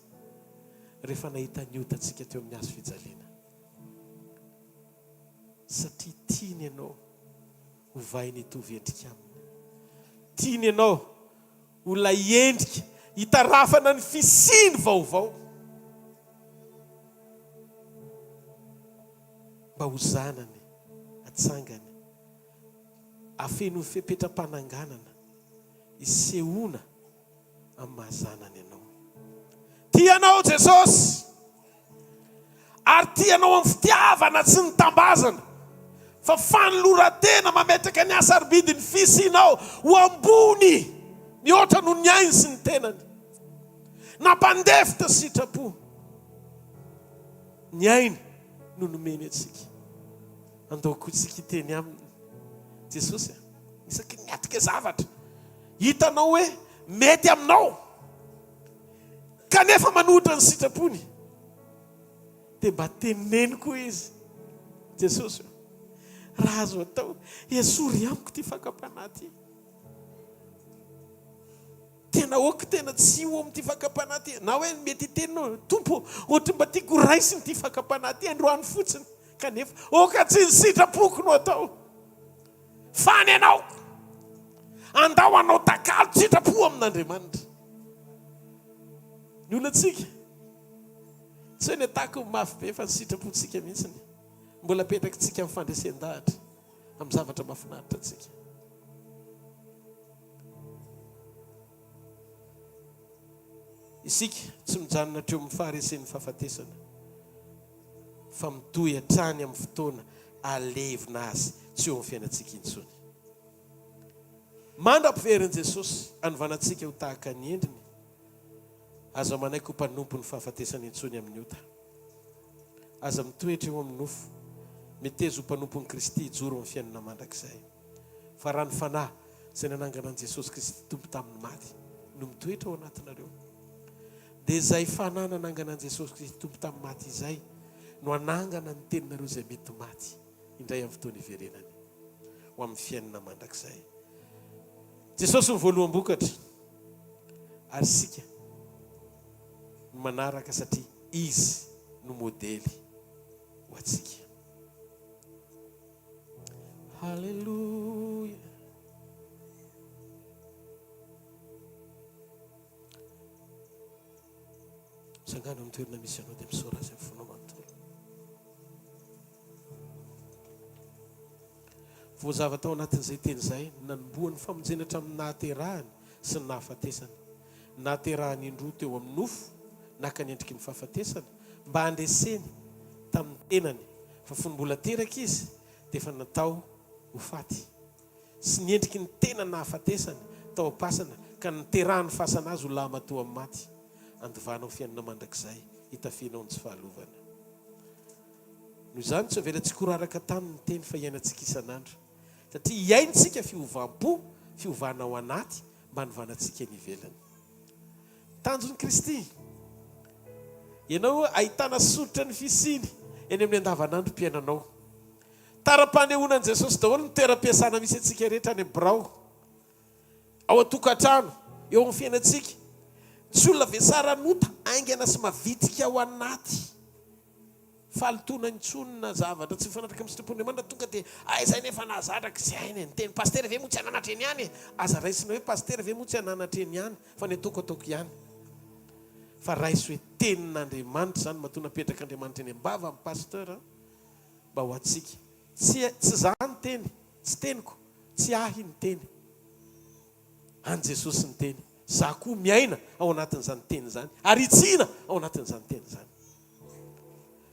rehefa nahita ny otantsika teo amin'ny hazo fijaliana. Satria tiany ianao hovainy hitovy endrika aminy. Tiany ianao ho ilay endrika hitarafana ny fisiany vaovao. Mba ho zanany, atsangany, afeno ny fepetram-pananganana. Isehoana amin'ny maha zanany anao. Tia anao Jesosy ary tia anao amin'ny fitiavana tsy nitambazana fa fanoloran-tena mametraka ny hasarobidin'ny fisianao ho ambony mihoatra noho ny ainy sy ny tenany. Nampandefitra sitrapo ny ainy no nomeny antsika. Andao koa tsika hiteny aminy, Jesosy a! Isaky ny miatrika zavatra hitanao hoe mety aminao kanefa manohitra ny sitrapony dia mba teneno koa izy, Jesosy ô, raha azo atao, esory amiko ity fakam-panahy ity. Tena ok tena tsy ho amin'ity fakam-panahy ity. Na hoe mety hiteny ianao, Tompo ô, ohatry ny mba tiako ho raisina ity fakam-panahy ity androany fotsiny, kanefa ok tsy ny sitrapoko no atao fa ny anao. Andao hanao takalo sitrapo amin'Andriamanitra. Ny olantsika, tsy hoe ny atako no mafy be fa ny sitrapontsika mihitsy mbola apetrakitsika amin'ny fandresen-dahatra amin'ny zavatra mahafinaritra antsika. Isika tsy mijanona hatreo amin'ny faharesen'ny fahafatesana, fa mitohy hatrany amin'ny fotoana ahalevona azy tsy eo amin'ny fiainantsika intsony. Mandra-piverin'i Jesosy hanovana antsika ho tahaka ny endriny, aza manaiky ho mpanompon'ny fahafatesana intsony amin'ny ota. Aza mitoetra eo amin'ny nofo, meteza ho mpanompon'i Kristy hijoro amin'ny fiainana mandrakizay. Fa raha ny Fanahy izay nanangana an'i Jesosy Kristy Tompo tamin'ny maty no mitoetra ao anatinareo, dia izay Fanahy nanangana an'i Jesosy Kristy Tompo tamin'ny maty izay no hanangana ny teninareo izay mety maty indray amin'ny fotoana hiverenany ho amin'ny fiainana mandrakizay. Jesosy no voaloham-bokatra ary isika no manaraka satria Izy no modely ho antsika. Haleloia. Mitsangàna amin'ny toerana misy anao dia misaora azy amin'ny fonao manontolo. Voazava tao anatin'izay teny izay ny nanombohan'ny famonjena hatramin'ny nahaterahany sy ny nahafatesany. Nahaterahany indroa teo amin'ny nofo, naka ny endriky ny fahafatesana, mba handreseny tamin'ny tenany fa fony mbola teraka izy dia efa natao ho faty, sy ny endriky ny tena nahafatesany tao am-pasana ka niterahan'ny fasana azy ho lahimatoa amin'ny maty, andovanao fiainana mandrakizay, hitafianao ny tsy fahalovana. Noho izany, tsy avelantsika ho raraka tany ny teny fa iainantsika isan'andro, satria iaintsika fiovam-po, fiovana ao anaty mba hanovana antsika eny ivelany. Tanjon'i Kristy. Ianao ahitana soritra ny fisiany eny amin'ny andavanandrom-piainanao. Tara-panehoana an'i Jesosy daholo ny toeram-piasana misy antsika rehetra any amin'ny birao, ao an-tokantrano, eo amin'ny fiainantsika. Tsy olona vesaran'ota haingana sy mavitrika ao anaty. Fahalotoana intsony na zavatra tsy mifanaraka amin'ny sitrapon'Andriamanitra tonga dia aiza anie fa nahazatra ka izay aina e, ny teny pasitera ve moa tsy hananatra eny ihany e, aza raisina hoe pasitera ve moa tsy hananatra eny ihany fa ny ataoko ataoko ihany fa raiso hoe tenin'Andriamanitra izany matoa napetrak'Andriamanitra eny am-bavan'ny pasteur mba ho antsika, tsy tsy za ny teny, tsy teniko, tsy ahy ny teny. An'i Jesosy ny teny. Za koa miaina ao anatin'izany teny izany ary hitsiana ao anatin'izany teny izany.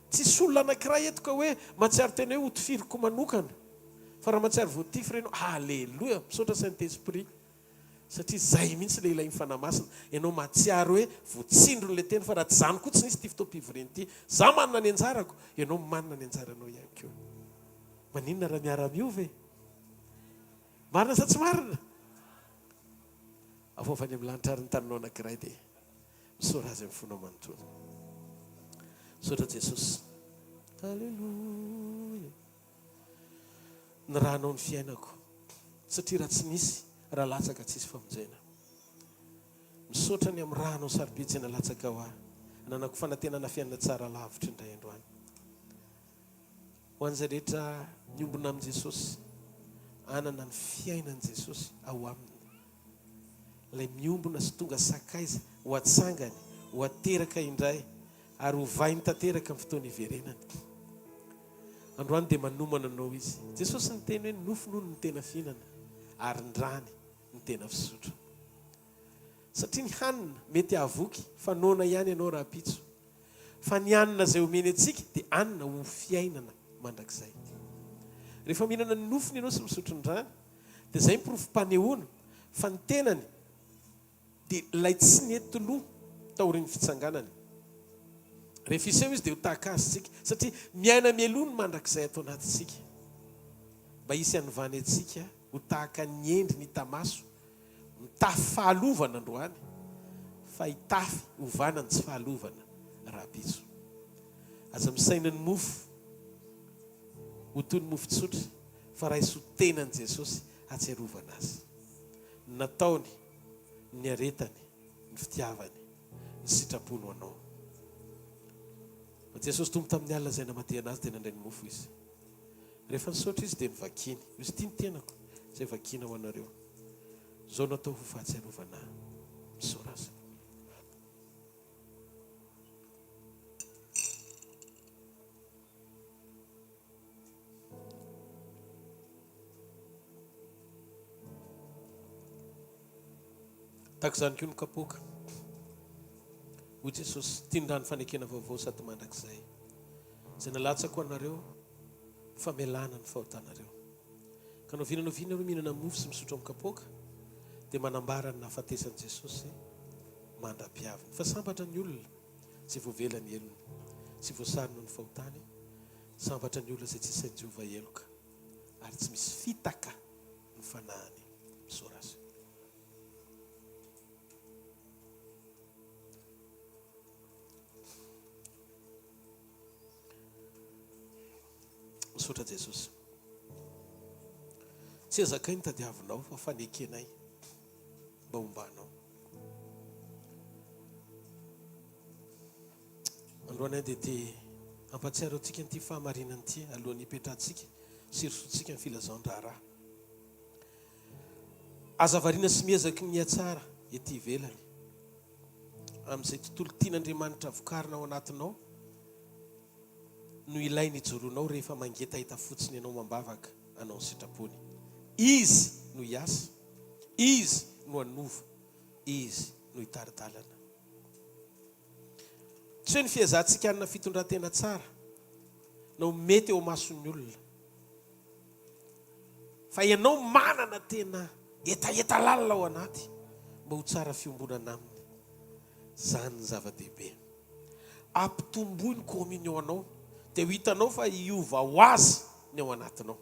Tsisy olona anankiray eto ka hoe mahatsiaro tena hoe hotifiriko manokana. Fa raha mahatsiaro voatifira ianao, Aleloia! Misaotra Saint Esprit. Satria zay mihitsy ilay ilain'ny Fanahy Masina. Ianao mahatsiaro hoe voatsindron'ilay teny fa raha tsy izany koa tsy nisy ity fotoam-pivoriana ity. Za manana ny anjarako, ianao manana ny anjaranao ihany koa. Maninona raha miara-miova e? Marina sa tsy marina? Avoavo any amin'ny lanitra ary ny taninao anankiray dia misaora Azy amin'ny fonao manontolo. Misaotra Jesosy. Alléluia. Ny ranao ny fiainako. Satria raha tsy nisy raha latsaka tsisy famonjena. Misaotra ny amin'ny ranao sarobidy izay nalatsaka ho ahy. Ananako fanantenana fiainana tsara lavitra indray androany. Ho an'izay rehetra miombona amin'i Jesosy, hanana ny fiainan'i Jesosy ao aminy. Ilay miombona sy tonga sakaiza ho atsangany, ho ateraka indray, ary hovainy tanteraka amin'ny fotoana hiverenany. Androany dia manomana anao Izy. Jesosy niteny hoe ny nofony hono no tena fihinana, ary ny rany no tena fisotro. Satria ny hanina mety hahavoky fa noana ihany ianao rahampitso. Fa ny hanina izay omeny antsika dia hanina ho fiainana mandrakizay. Rehefa mihinana ny nofony ianao sy misotro ny rany dia izay ny porofom-panehoana fa ny tenany dia ilay tsy nety lo taorian'ny fitsanganany. Rehefa hiseho izy dia ho tahaka azy isika satria miaina mialoha ny mandrakizay ato anatintsika mba hisy hanovany antsika. Ho tahaka ny endriny hita maso, mitafy fahalovana androany, fa hitafy hovana ny tsy fahalovana rahampitso. Aza misaina ny mofo ho toy ny mofo tsotra, fa raiso ho tenan'i Jesosy hahatsiarovana Azy. Ny nataony, ny niaretany, ny fitiavany, ny sitrapony ho anao. Fa Jesosy Tompo tamin'ny alina izay namadihana Azy dia nandray ny mofo Izy. Rehefa nisaotra Izy dia novakiny. Hoy Izy, Ity ny tenako izay vakiana ho anareo. Izao no atao ho fahatsiarovana Ahy. Misaora Azy. Tahaka izany koa ny kapoaka. Hoy Jesosy, Ity ny rano fanekena vaovao sady mandrakizay, izay nalatsako ho anareo ho famelana ny fahotanareo. Ka n'oviana n'oviana ianareo mihinana mofo sy misotro amin'ny kapoaka, dia manambara ny nahafatesan'i Jesosy mandra-piaviny. Fa sambatra ny olona izay voavela ny helony sy voasary noho ny fahotany, sambatra ny olona izay tsy isain'i Jehovah heloka ary tsy misy fitaka ny fanahiny. Misaora Azy. Misaotra Jesosy. Tsy ezakay ny tadiavinao fa fanekenay mba hombanao. Androany aho dia te hampatsiaro antsika an'ity fahamarinana ity alohan'ny hipetrahantsika sy hirosoantsika ny filazan-draharaha. Aza variana sy miezaky ny mihatsara ety ivelany. Amin'izay tontolo tian'Andriamanitra vokarina ao anatinao no ilainy hijoroanao rehefa mangetaheta fotsiny ianao mambavaka hanao ny sitrapony. Izy no hiasa, Izy no hanova, Izy no hitari-dalana. Tsy hoe ny fiezahantsika hanana fitondran-tena tsara na ho mety eo imason'ny olona, fa ianao manana tena hetaheta lalina ao anaty mba ho tsara fiombonana aminy. Izany ny zava-dehibe. Ampitomboy ny communion anao dia ho hitanao fa hiova ho azy ny ao anatinao.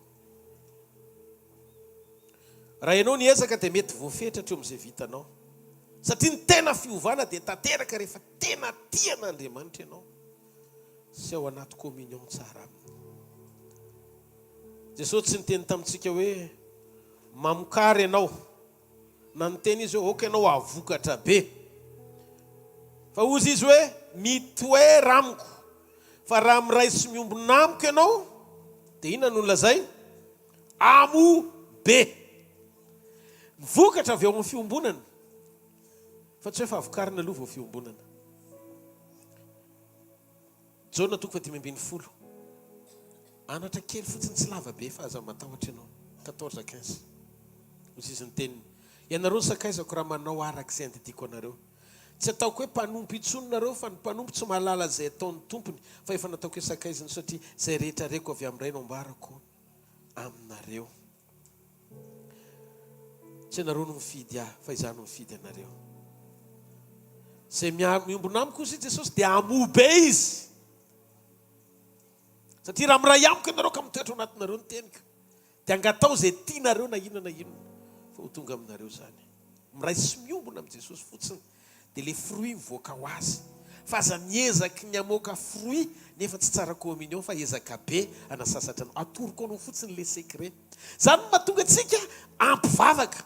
Raha ianao niezaka dia mety voafetra hatreo amin'izay vitanao. Satria ny tena fiovana dia tanteraka rehefa tena tia an'Andriamanitra ianao sy ao anaty communion tsara aminy. Jesosy tsy niteny tamintsika hoe mamokara ianao na niteny izy hoe aoka ianao hahavokatra be. Fa hozy izy hoe mitoera amiko fa raha miray sy miombona amiko ianao dia inona no nolazainy? Amoa be. Ny vokatra avy ao amin'ny fiombonana fa tsy hoe fahavokarana aloha vao fiombonana. Jaona toko faha-15. Anatra kely fotsiny tsy lava be fa aza matahotra ianao. 14 15. Hoy izy ny teniny, Ianareo ny sakaizako raha manao araka izay andidiako anareo. Tsy ataoko hoe mpanompo intsony nareo fa ny mpanompo tsy mahalala izay ataon'ny tompony fa efa nataoko hoe sakaizany satria izay rehetra reko avy amin'ny Ray no ambarako aminareo. Tsy ianareo no mifidy ahy, fa izaho no mifidy anareo. Izay miombona amiko, hoy Jesosy, dia hamoa be izy. Satria raha miray amiko ianareo ka mitoetra ao anatinareo ny teniko, dia angatao izay tianareo na inona na inona, fa ho tonga aminareo izany. Miray sy miombona amin'i Jesosy fotsiny. Dia le fruit mivoaka ho azy. Fa aza miezaky ny hamoaka fruit nefa tsy tsara communion fa ezaka be hanasasatra anao. Atoroko anao fotsiny le secret. Zany no mahatonga antsika ampivavaka,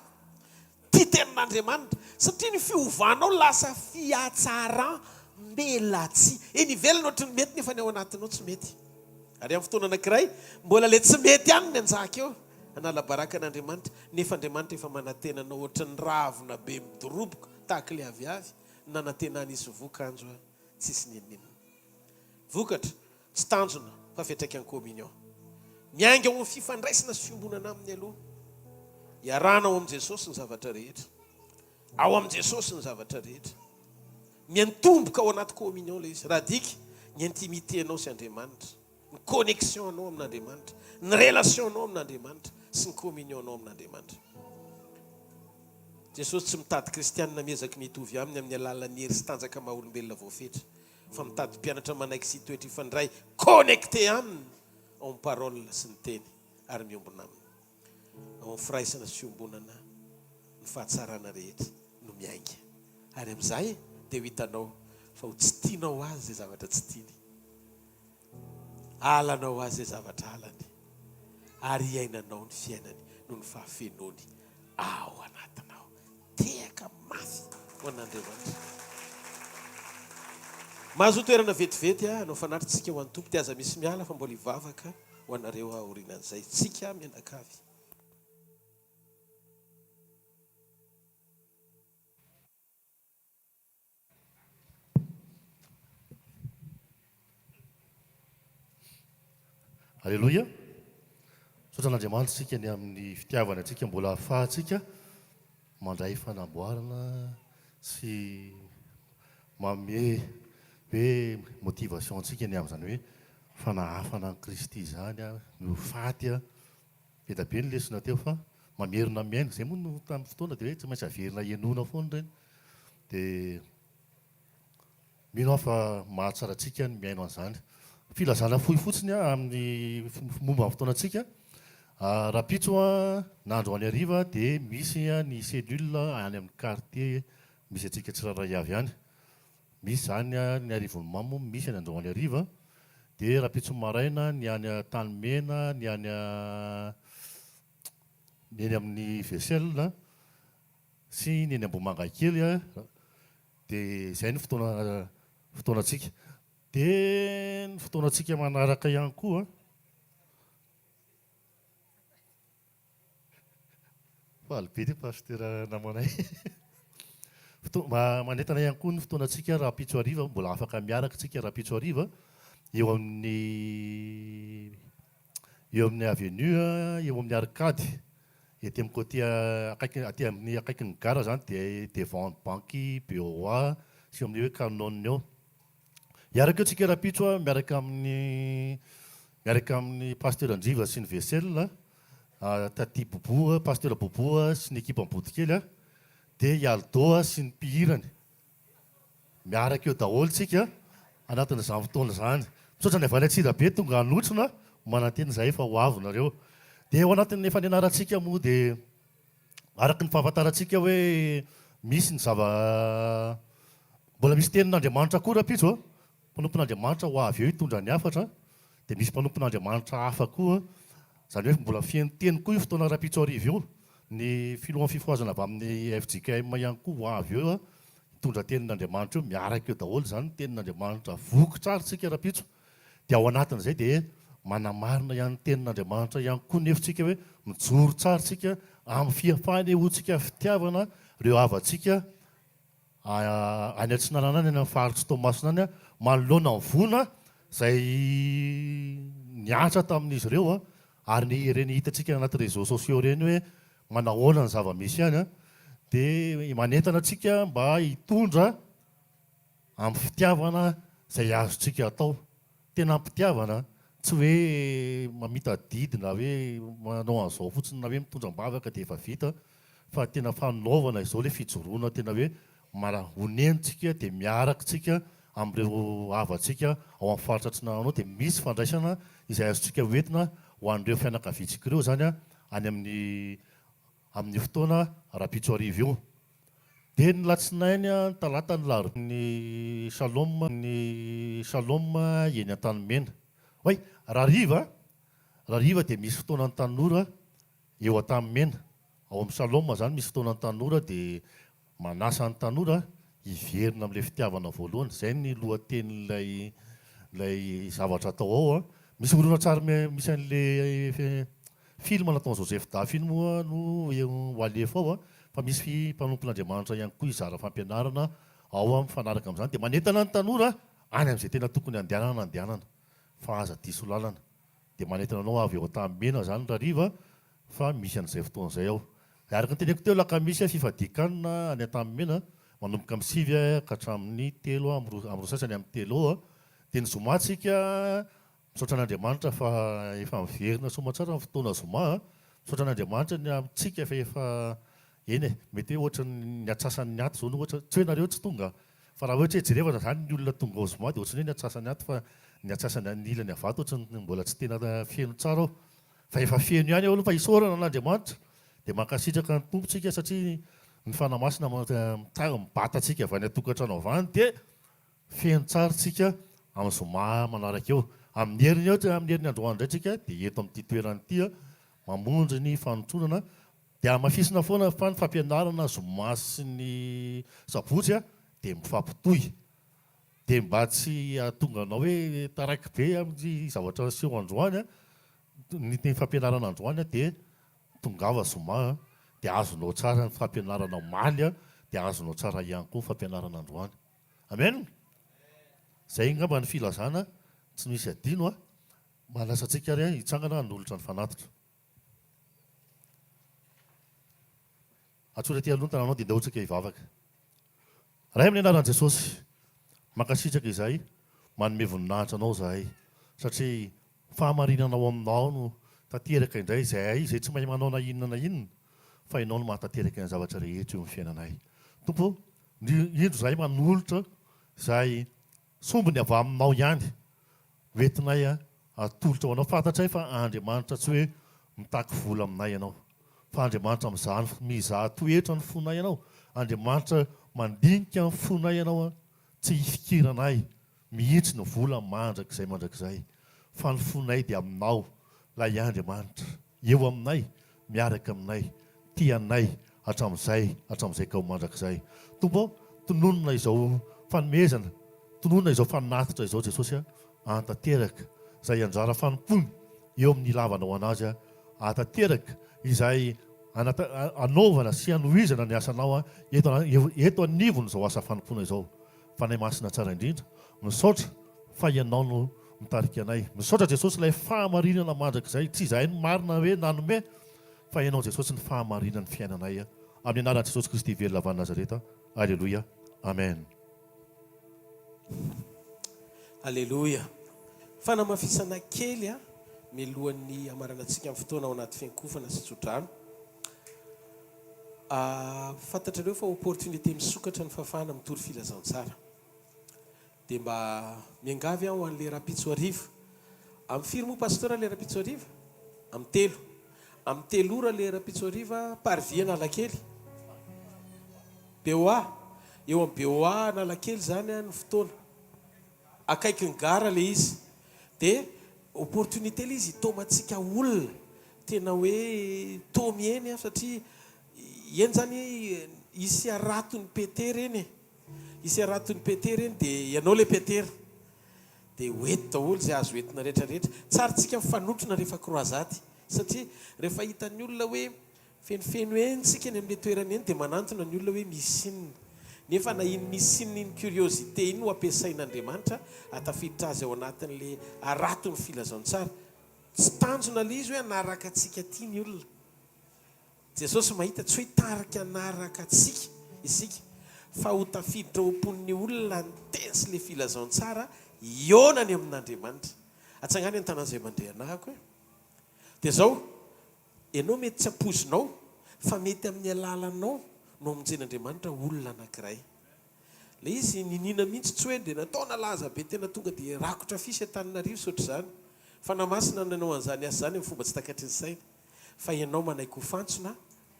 tia tenin'Andriamanitra. Satria ny fiovanao lasa fihatsaram-belatsihy. Eny ivelany ohatry ny mety nefa ny ao anatinao tsy mety. Ary amin'ny fotoana anankiray mbola le tsy mety ihany ny anjaka eo. Hanala baraka an'Andriamanitra, nefa Andriamanitra efa manantena anao ohatry ny ravina be midoroboka tahaka ilay aviavy nanantenany hisy voa kanjo tsisy n'inon'inona. Vokatra, tsy tanjona fa fiantraikan'ny communion. Miainga ao amin'ny fifandraisana sy fiombonana aminy aloha. Iarahana ao amin'i Jesosy ny zavatra rehetra. Ao amin'i Jesosy ny zavatra rehetra. Miantomboka ao anaty communion ilay izy. Raha adika, ny intimité-nao sy Andriamanitra. ny connexion anao amin'Andriamanitra, ny relation anao amin'Andriamanitra sy ny communion anao amin'Andriamanitra. Jesosy tsy mitady kristianina miezaky ny hitovy aminy amin'ny alalan'ny hery sy tanjaka maha olombelona voafetra, fa mitady mpianatra manaiky sy hitoetra hifandray connecté aminy ao amin'ny parole sy ny teny ary miombona aminy. Ao amin'ny firaisana sy fiombonana ny fahatsarana rehetra no miainga. Ary amin'izay dia ho hitanao fa ho tsy tianao ho azy izay zavatra tsy tiany. Halanao ho azy izay zavatra halany. Ary hiainanao ny fiainany noho ny fahafenoany ao anatinao. Tehaka mafy ho an'Andriamanitra. Mahazoa toerana vetivety hanao fanatritsika ho an'ny Tompo dia aza misy miala fa mbola hivavaka ho anareo aho aorianan'izay. Tsika mianakavy. Aleloia! Misaotra an'Andriamanitra isika ny amin'ny fitiavany antsika mbola ahafahantsika mandray fanamboarana sy manome hoe motivation antsika ny amin'izany hoe fanahafana an'i Kristy izany, ny ho faty. Be dia be ny lesona teo fa mamerina mihaino, izay moa no tamin'ny fotoana dia hoe tsy maintsy averina henoina foana ireny. Dia mino aho fa mahatsara antsika ny mihaino an'izany. Filazana fohy fotsiny amin'ny momba ny fotoanantsika. Rahampitso na androany hariva dia misy ny cellule any amin'ny quartier misy antsika tsirairay avy any. Misy izany ny Arivonimamo, misy any androany hariva. Dia rahampitso maraina ny any Antanimena, ny any ny eny amin'ny Vessel. Sy ny eny Ambohimangakely a, dia izay ny fotoana fotoanantsika. Dia ny fotoanantsika manaraka ihany koa. Faly be ity pasitera namanay. Fotoa- manentana ihany koa ny fotoanantsika rahampitso hariva, mbola afaka miaraka isika rahampitso hariva eo amin'ny eo amin'ny avenue, eo amin'ny arcade. Ety amin'ny côté akaiky aty amin'ny akaikin'ny gara zany dia devant ny banky BOA sy eo amin'ny hoe Canon eo. Hiaraka eo tsika rahampitso a, miaraka amin'ny miaraka amin'ny Pasteur Andriva sy ny Vessel, Taty Bobo, Pasteur Bobo sy ny ekipan'i Bodokely a, dia i Aldo sy ny mpihirany. Miaraka eo daholo tsika anatin'izany fotoana izany. Misaotra ny avy any Antsirabe tonga hanotrona, manantena izahay fa ho avy nareo. Dia ao anatin'ny efa nianarantsika moa dia araka ny fahafantarantsika hoe misy ny zava mbola misy tenin'Andriamanitra koa rahampitso a, mpanompon'Andriamanitra ho avy eo hitondra ny hafatra, dia misy mpanompon'Andriamanitra hafa koa, izany hoe mbola feno teny koa io fotoana rahampitso hariva io. Ny filohan'ny fifohazana avy amin'ny fjkm ihany koa ho avy eo hitondra tenin'Andriamanitra eo, miaraka eo daholo izany ny tenin'Andriamanitra voky tsara isika rahampitso, dia ao anatin'izay dia manamarina ihany ny tenin'Andriamanitra ihany koa nefa isika hoe mijoro tsara isika amin'ny fifanehoantsika fitiavana ireo havantsika any atsinanana any, any amin'ny faritr'i Toamasina any, manoloana ny voina izay nihatra tamin'izy ireo ary ny ireny hitantsika anaty réseaux sociaux ireny hoe manahoana ny zava-misy any dia manentana antsika mba hitondra amin'ny fitiavana izay azontsika atao. Tena am-pitiavana, tsy hoe mamita adidy na hoe manao an'izao fotsiny na hoe mitondra am-bavaka dia efa vita fa tena fanaovana izao ilay fijoroana tena hoe mara onentsika dia miaraka tsika amin'ireo havantsika ao amin'ny faritra Atsinanana ao dia misy fandraisana izay azontsika hoentina ho an'ireo fianakaviantsika ireo izany any amin'ny amin'io fotoana rahampitso hariva io. Dia ny latsinainy, ny talata, ny larobia. Ny Shalom, ny Shalom eny Antanimena. Oay, rahariva, rahariva dia misy fotoanan'ny tanora eo Antanimena. Ao amin'ny Shalom izany misy fotoanan'ny tanora dia manasa ny tanora hiverina amin'ilay fitiavana voalohany. Izay ny lohatenin'ilay ilay zavatra atao ao an. Misy horonantsary misy an'ilay Film nataon'i Joseph Dafy iny moa no ho alefa ao fa misy mpanompon'Andriamanitra ihany koa hizara fampianarana ao mifanaraka amin'izany dia manentana ny tanora any amin'izay tena tokony handehanana andehanana fa aza diso lalana dia manentana anao avy eo Antanimena izany rahariva fa misy an'izay fotoana izay ao. Araka ny teneniko teo alakamisy fifadian-kanina any Antanimena manomboka amin'ny 9 ka hatramin'ny telo amin'ny roa sasany amin'ny telo dia ny zoma tsika Misaotra an'Andriamanitra fa efa miverina soamatsara ny fotoana zoma a! Misaotra an'Andriamanitra ny amintsika fa efa eny e, mety hoe ohatran'ny ny atsasan'ny ato izao no ohatra, tsy hoe nareo tsy tonga fa raha ohatra hoe jerevana izany ny olona tonga ao zoma dia ohatran'ny hoe ny atsasany ato fa ny atsasany ny ilany avy ato ohatran'ny mbola tsy tena feno tsara ao. Fa efa feno ihany eo aloha fa isaorana an'Andriamanitra dia mankasitraka ny Tompo tsika satria ny Fanahy Masina mibata antsika avy any an-tokantrano avy any dia feno tsara tsika amin'ny zoma manaraka eo. Amin'ny heriny eo, amin'ny heriny androany indray tsika dia eto amin'ity toerana ity mamonjy ny fanotronana dia hamafisina foana fa ny fampianarana zoma sy ny sabotsy dia mifampitohy. Dia mba tsy hahatonga anao hoe taraiky be amin'ny zavatra niseho androany, ny teny fampianarana androany dia tongava zoma dia azonao tsara ny fampianarana omaly dia azonao tsara ihany koa ny fampianarana androany. Amen! Izay angamba ny filazana tsy misy adino. Manasa antsika ary hitsangana hanolotra ny fanatitra. Atsory aty aloha ny tananao dia ndao tsika hivavaka. Ray amin'ny anaran'i Jesosy, mankasitraka izahay, manome voninahitra Anao izahay, satria fahamarinana ao Aminao no tanteraka indray, izahay izay tsy mahay manao na inona na inona, fa Ianao no mahatanteraka ny zavatra rehetra eo amin'ny fiainanay. Tompo ô, indro izahay manolotra izay sombiny avy Aminao ihany, ho entinay atolotra ho Anao. Fantatray fa Andriamanitra tsy hoe mitaky vola aminay Ianao, fa Andriamanitra mizaha ny mizaha toetra ny fonay Ianao, Andriamanitra mandinika ny fonay Ianao, tsy hifikiranay mihitsy ny vola mandrakizay mandrakizay, fa ny fonay dia Aminao, Ilay Andriamanitra eo aminay, miaraka aminay, tia anay hatramin'izay hatramin'izay ka ho mandrakizay. Tompo ô, tononina izao fanomezana, tononina izao fanatitra izao Jesosy a, ahantanteraka izay anjara fanompoana eo amin'ny ilavanao anazy a, ahatanteraka izay anaovana sy anohizana ny asanao eto eto anivon'izao asa fanompoana izao. Fanahy Masina tsara indrindra, misaotra fa Ianao no mitarika anay. Misaotra Jesosy ilay fahamarinana mandrakizay, tsy izahay no marina hoe nanome fa Ianao Jesosy ny fahamarinan'ny fiainanay. Amin'ny anaran'i Jesosy Kristy velona avy any Nazareta. Aleloia. Amen. Aleloia. Fanamafisana kely mialohan'ny hamaranantsika ny fotoana ao anaty fiankofana sy tsodrano. Fantatrareo fa opportunité misokatra ny fahafahana mitory filazantsara. Dia mba miangavy aho ho an'ilay rahampitso hariva. Amin'ny firy moa Pasteur ilay rahampitso hariva? Amin'ny telo. Amin'ny telo ora ilay rahampitso hariva, Parvis Analakely. BOA. Eo amin'ny BOA Analakely izany ny fotoana. Akaikin'ny gara ilay izy. Dia opportunité ilay izy hitaomantsika olona. Tena hoe taomy eny satria eny izany hisy haraton'i Petera eny e. Hisy haraton'i Petera eny dia ianao ilay Petera. Dia ho eto daholo izay azo entina rehetra rehetra. Tsara tsika mifanotrona rehefa croisade satria rehefa hitan'ny olona hoe fenofeno eny tsika eny amin'ilay toerana eny dia manantona ny olona hoe misy inona. Nefa na iny misy inona iny curiosité iny no ampiasain'Andriamanitra hahatafiditra azy ao anatin'ilay haraton'ny filazantsara. Tsy tanjona ilay izy hoe hanaraka antsika aty ny olona. Jesosy mahita tsy hoe hitarika hanaraka antsika isika fa ho tafiditra ao am-pon'ny olona ny teny sy ilay filazantsara hihaonany amin'Andriamanitra. Atsangano ny tanan'izay mandre anahako e. Dia izao, ianao mety tsy ampoizinao fa mety amin'ny alalanao no hamonjen'Andriamanitra olona anankiray. Ilay izy niniana mihitsy tsy hoe dia natao nalaza be tena tonga dia rakotra afisy Antananarivo sy ohatr'izany. Fanahy Masina no nanao an'izany asa izany amin'ny fomba tsy takatry ny saina. Fa ianao manaiky ho fantsona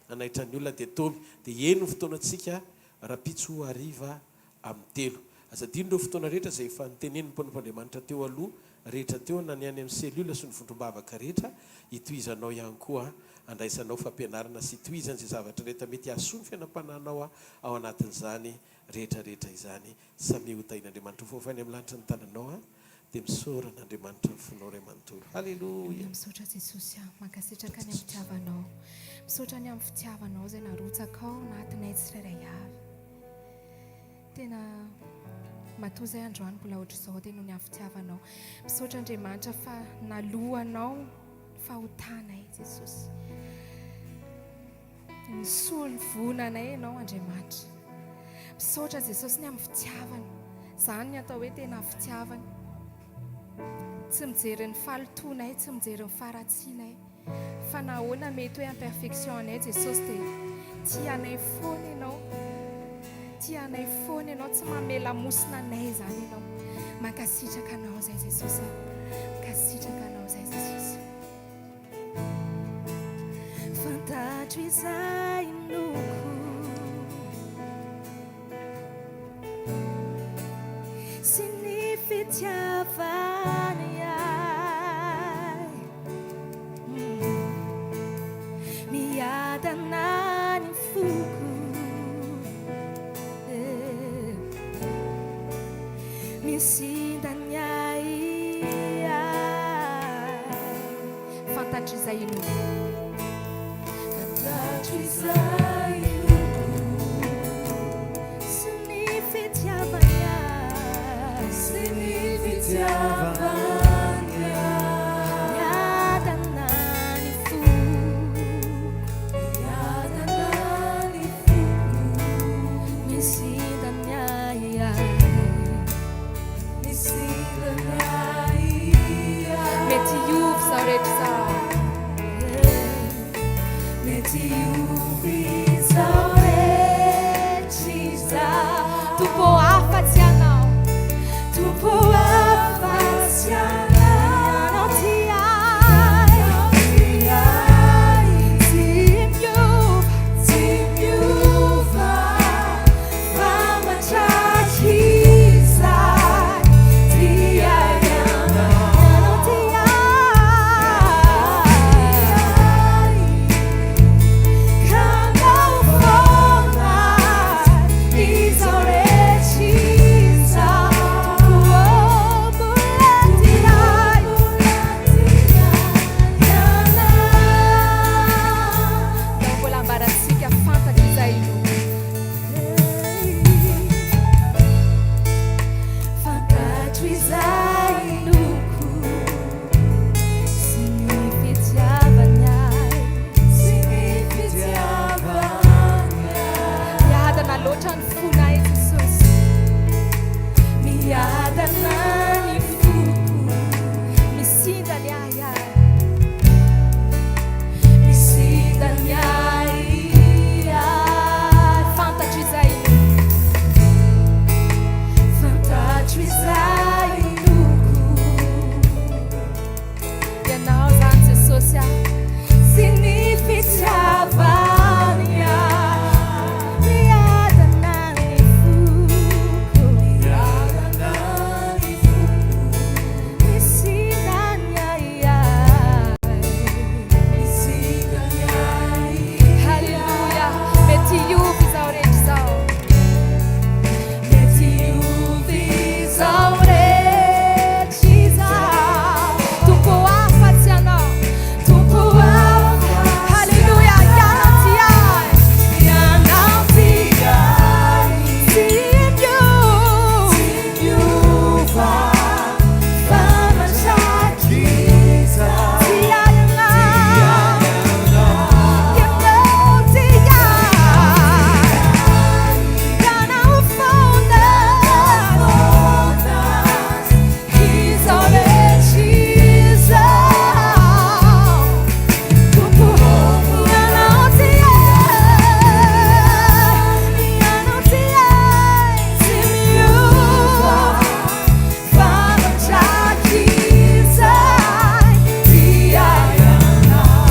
hanaitra ny olona dia taomy. Dia eny ny fotoanantsika rahampitso hariva amin'ny telo. Aza adino ireo fotoana rehetra izay efa notenenin'ny mpanompon'Andriamanitra teo aloha rehetra teo na ny any amin'ny cellule sy ny vondrom-bavaka rehetra hitohizanao ihany koa handraisanao fampianarana sy hitohizan'izay zavatra rehetra mety hahasoa ny fiainam-panahinao ao anatin'izany rehetra rehetra izany. Samia ho tahin'Andriamanitra. Ho voavainy amin'ny lanitra ny tananao an! Dia misaora an'Andriamanitra ny fonao iray manontolo. Haleloia! Misaotra Jesosy a! Mankasitraka ny amin'ny fitiavanao. Misaotra ny amin'ny fitiavanao izay narotsakao anatinay tsirairay avy. Tena matoa izay androany mbola ohatr'izao dia noho ny amin'ny fitiavanao. Misaotra Andriamanitra fa naloanao ny fahotanay Jesosy. Nisolo voina anay Ianao Andriamanitra. Misaotra Jesosy ny amin'ny fitiavana. Izany ny atao hoe tena fitiavana. Tsy mijery ny fahalotoanay, tsy mijery ny faharatsianay. Fa na ahoana mety hoe imperfection anay Jesosy dia tia anay foana Ianao. Tia anay foana Ianao, tsy mamela mosina anay izany Ianao. Mankasitraka Anao izay Jesosy. Mankasitraka Anao izay Jesosy. Fantatro izay inoako Sy ny fitiavany ahy Miadana ny foko eh. Misinda ny ahiahy. Fantatro izay inoako. Fantatro izay inoako. Sy ny fitiavany ahy. Sy ny fitiavany ahy. Miadana ny foko. Miadana ny foko. Misinda ny ahiahy. Misinda ny ahiahy. Mety hiova izao rehetra izao. Mety hiova izao rehetra izao. Tompo ô, afa-tsy Ianao. Tompo ô, afa-tsy Ianao. Ianao tia ahy. Ianao tia ahy. Tsy miova. Tsy miova. Fa mandrakizay tia Ianao tia ahy. Ka anao foana izao rehetra izao. Tompo ô, mbola tia ahy Ianao. Ndao mbola ambarantsika fantatro izay inoako. Fantatro izay inoako sy ny fitiavany ahy. Sy ny fitiavany ahy. Miadana loatra ny fonay Jesosy. Miadana ny foko. Misinda ny ahiahy. Misinda ny ahiahy. Fantatro izay inoako. Fantatro izay inoako. Ianao izany Jesosy ah. Sy ny fitiavany ahy. Miadana ny foko. Miadana ny foko. Misinda ny ahiahy. Misinda ny ahiahy. Haleloia. Mety hiova izao rehetra izao. Mety hiova izao rehetra izao. Tompo afa-tsy Ianao. Tompo afa. Haleloia. Ianao tia ahy. Ianao tia ahy. Tsy miova. Tsy miova. Fa mandrakizay. Tia Ianao. Ianao tia ahy. Ianao foana. Izao rehetra izao. Tompo, Ianao tia ahy. Ianao tia ahy. Tsy miova. Fa mandrakizay. Tia Ianao.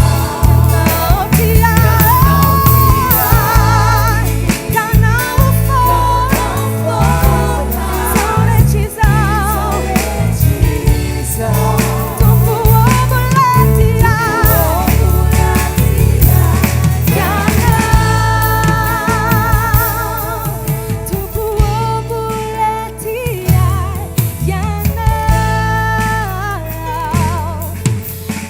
Ianao tia ahy. Ianao foana. Izao rehetra izao. Tompo ô, mbola tia ahy. Ianao. Tompo ô, mbola tia ahy. Ianao.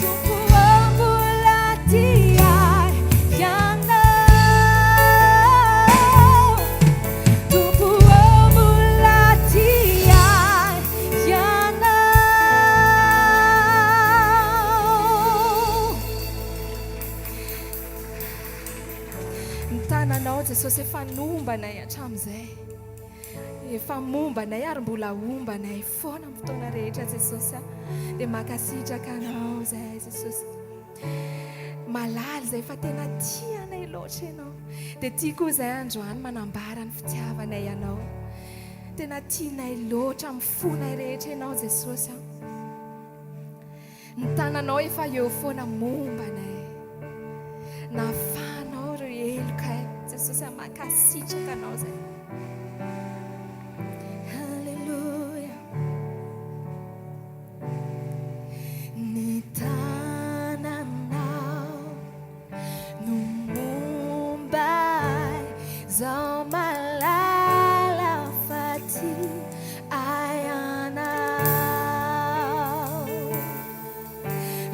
Tompo ô, mbola tia ahy. Ianao. Tompo ô, mbola tia ahy. Ianao. Ny tananao Jesosy efa nomba anay hatramin'izay. Efa momba anay ary mbola homba anay foana amin'ny fotoana rehetra Jesosy a. Dia mankasitraka anao izahay Jesosy. Malala izay fa tena tia anay loatra ianao. Dia tia koa izahay androany manambara ny fitiavanay anao. Tena tianay loatra amin'ny fonay rehetra ianao Jesosy a. Ny tananao efa eo foana momba anay. Nahafahana. Jesosy a, mankasitraka Anao izay. Haleloia. Ny tananao no momba ahy, zaho mahalala fa tia ahy Ianao.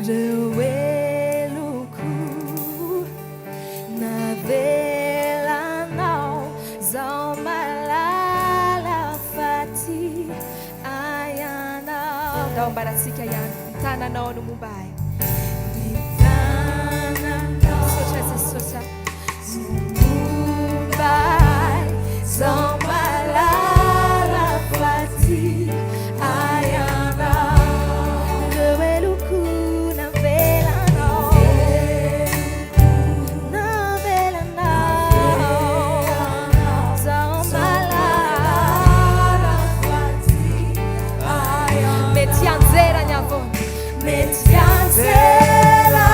Reo heloko navelanao, zaho mahalala fa tia ahy Ianao. Ndao ambarantsika ihany, ny tananao no momba ahy. Ny tananao. Misaotra Jesosy a. No momba ahy, zaho mahalala fa tia ahy Ianao. Ireo heloko navelanao, navelanao, zaho mahalala fa tia ahy Ianao. Mety hianjera ny havoana. Mety hianjera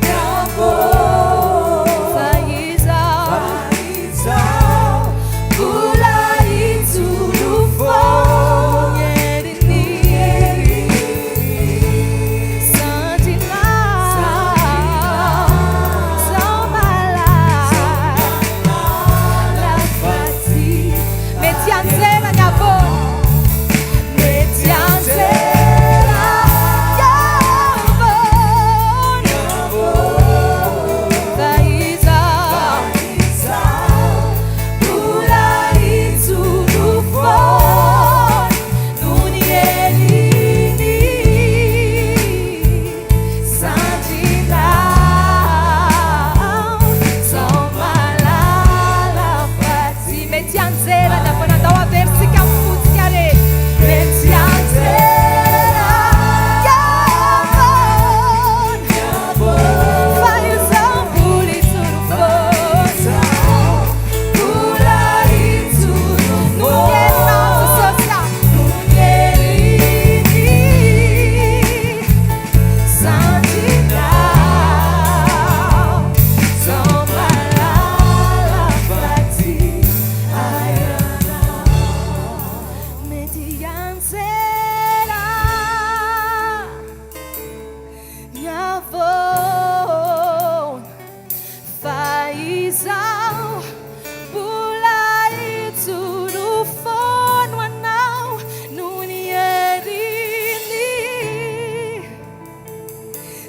ny havoana, fa izaho mbola hijoro foana herin'ny sandrinao, zaho mahalala fa tia. Mety hianjera ny havoana. Mety hianjera ny havoana, fa izaho mbola hijoro foana noho ny herin'ny sandrinao. Zaho mahalala fa tsy mety hianjera ny havoana. Andao averintsika amin'ny fontsika re. Mety hianjera ny havoana, fa izaho mbola hijoro foana. Mbola hijoro noho ny herinao Jesosy a. Noho ny herin'ny sandrinao, zaho mahalala fa tia ahy Ianao. Mety hianjera ny havoana, fa izaho mbola hijoro foana ho Anao noho ny herin'ny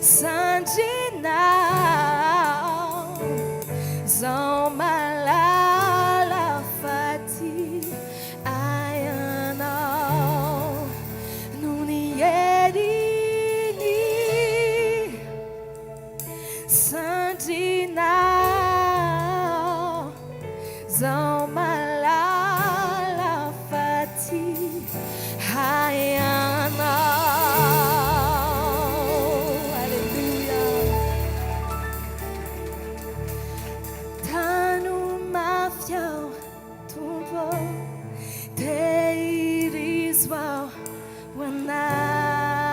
sandrinao, zaho mahalala fa tia ahy Ianao noho ny herin'ny sandrinao, zaho mahalala fa tia ahy Ianao. Aleloia. Tano mafy aho, Tompo ô, tehirizo aho ho Anao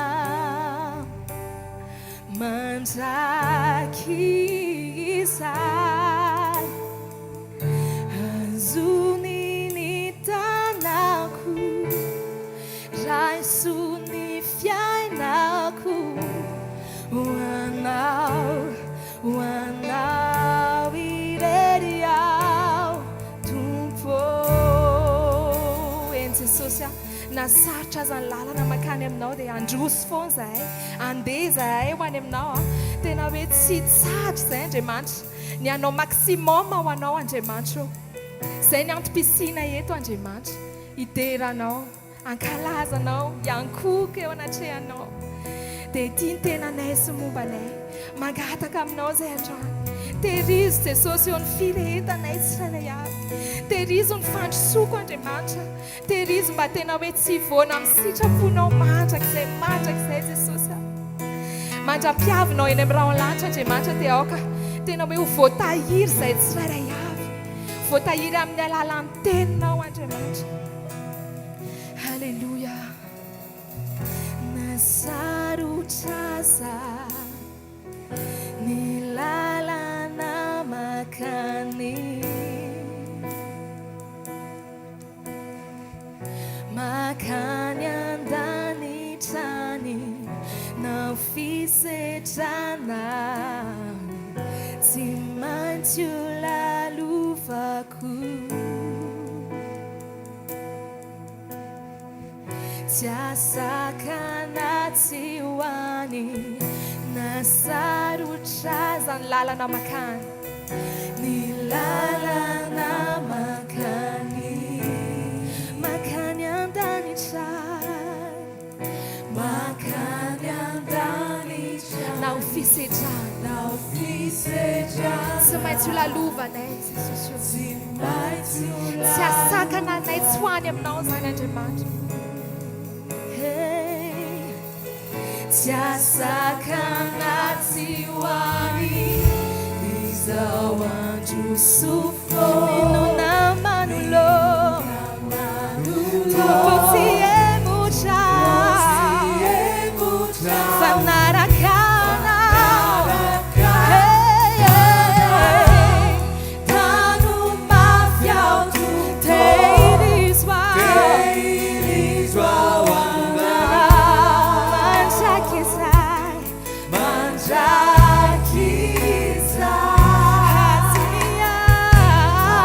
mandrakizay. Azony ny tanako, raiso ny fiainako ho Anao, ho Anao irery aho, Tompo ô. Eny Jesosy a, na sarotra aza ny lalana mankany aminao dia handroso foana izahay, handeha izahay ho any aminao a. Tena hoe tsy hitsahatra izahay Andriamanitra, ny hanao maximum ho Anao Andriamanitra ô. Izay ny antom-pisiana eto Andriamanitra, hidera Anao. Hankalaza Anao, hiankohoka eo anatrehanao. Dia ity ny tenanay sy momba anay. Mangataka Aminao izay androany. Tehirizo Jesosy eo ny firehetanay tsirairay avy. Tehirizo ny fandrosoako Andriamanitra. Tehirizo mba tena hoe tsy hivoana amin'ny sitraponao mandrakizay mandrakizay Jesosy a. Mandra-piavinao eny amin'ny rahon'ny lanitra Andriamanitra dia aoka tena hoe ho voatahiry izay tsirairay avy. Voatahiry amin'ny alalan'ny teninao Andriamanitra. Haleloia Na sarotra aza ny lalana. any, tsy maintsy ho lalovako. Tsy hahasakana tsy ho any na sarotra aza ny lalana mankany. Ny lalana mankany, mankany an-danitra, mankany an-danitra. Na ho fisedrana, na ho fisedrana. Tsy maintsy ho lalovanay Jesosy o. Tsy maintsy ho Tsy hahasakana anay tsy ho any aminao izany Andriamanitra. Hey. Tsy hahasakana tsy ho any izao andro sofo. N'inona manoloana. Tompo tsy hemotra. Fa naraka anao. Hey, hey. Tano mafy aho Tompo. Tehirizo aho. Tehirizo aho mandrakizay. Mandrakizay. Hazony aho.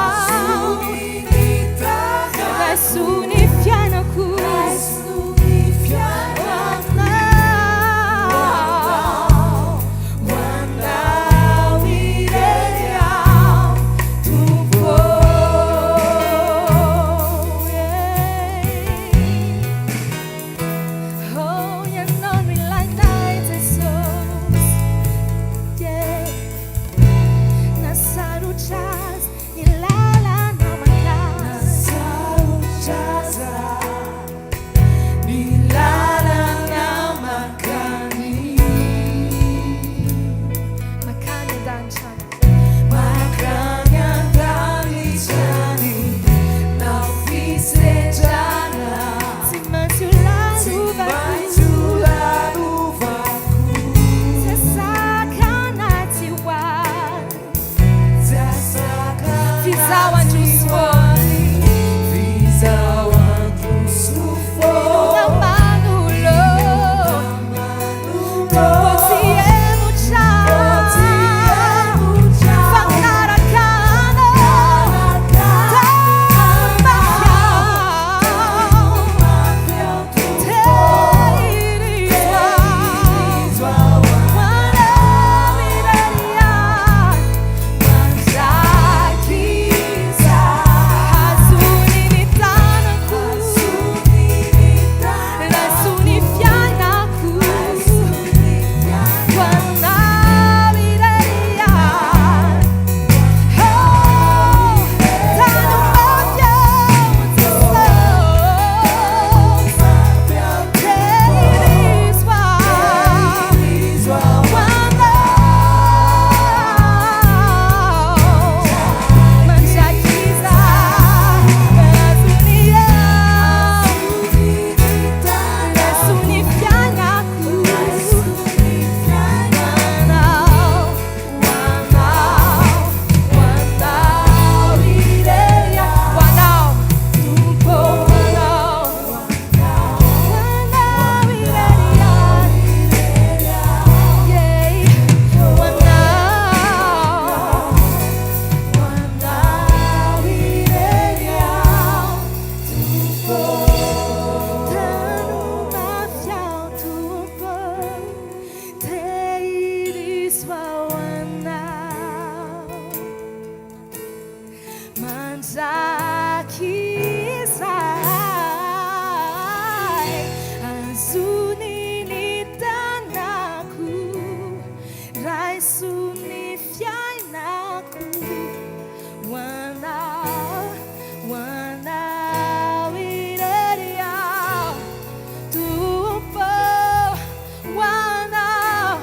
Raiso ny fiainako. Raiso ny fiainako. Ho anao, ho anao irery aho, Tompo ô. Oh, Ianao no ilainay, Jesosy. Yeah. Na sarotra aza ny lalana mankany. Na sarotra aza ny lalana mankany. Mankany an-danitra any. Mankany an-danitra any. Na fisedrana. Tsy maintsy ho lalovako. Tsy hahasakana tsy ho any. F'izaho handroso Inona manoloana. Tompo tsy hemotra. Fa manaraka anao. Tano mafy aho. Tehirizo aho. Ho anao irery aho. Mandrakizay. Hazony ny tanako. Raiso ny fiainako. Ho anao irery aho. Oh, tano mafy aho, Jesosy. Tehirizo aho. Ho anao. Mandrakizay. Hazony aho. Raiso ny fiainako. Ho anao, ho anao, ho anao irery aho. Ho anao, Tompo, ho anao. Ho anao irery aho. Yeah. Ho anao, ho anao irery aho, Tompo. Tano mafy aho, Tompo. Tehirizo aho anao. Mandrakizay. Hazony ny tanako. Raiso ny fiainako. Ho anao, ho anao irery aho, Tompo. Ho anao,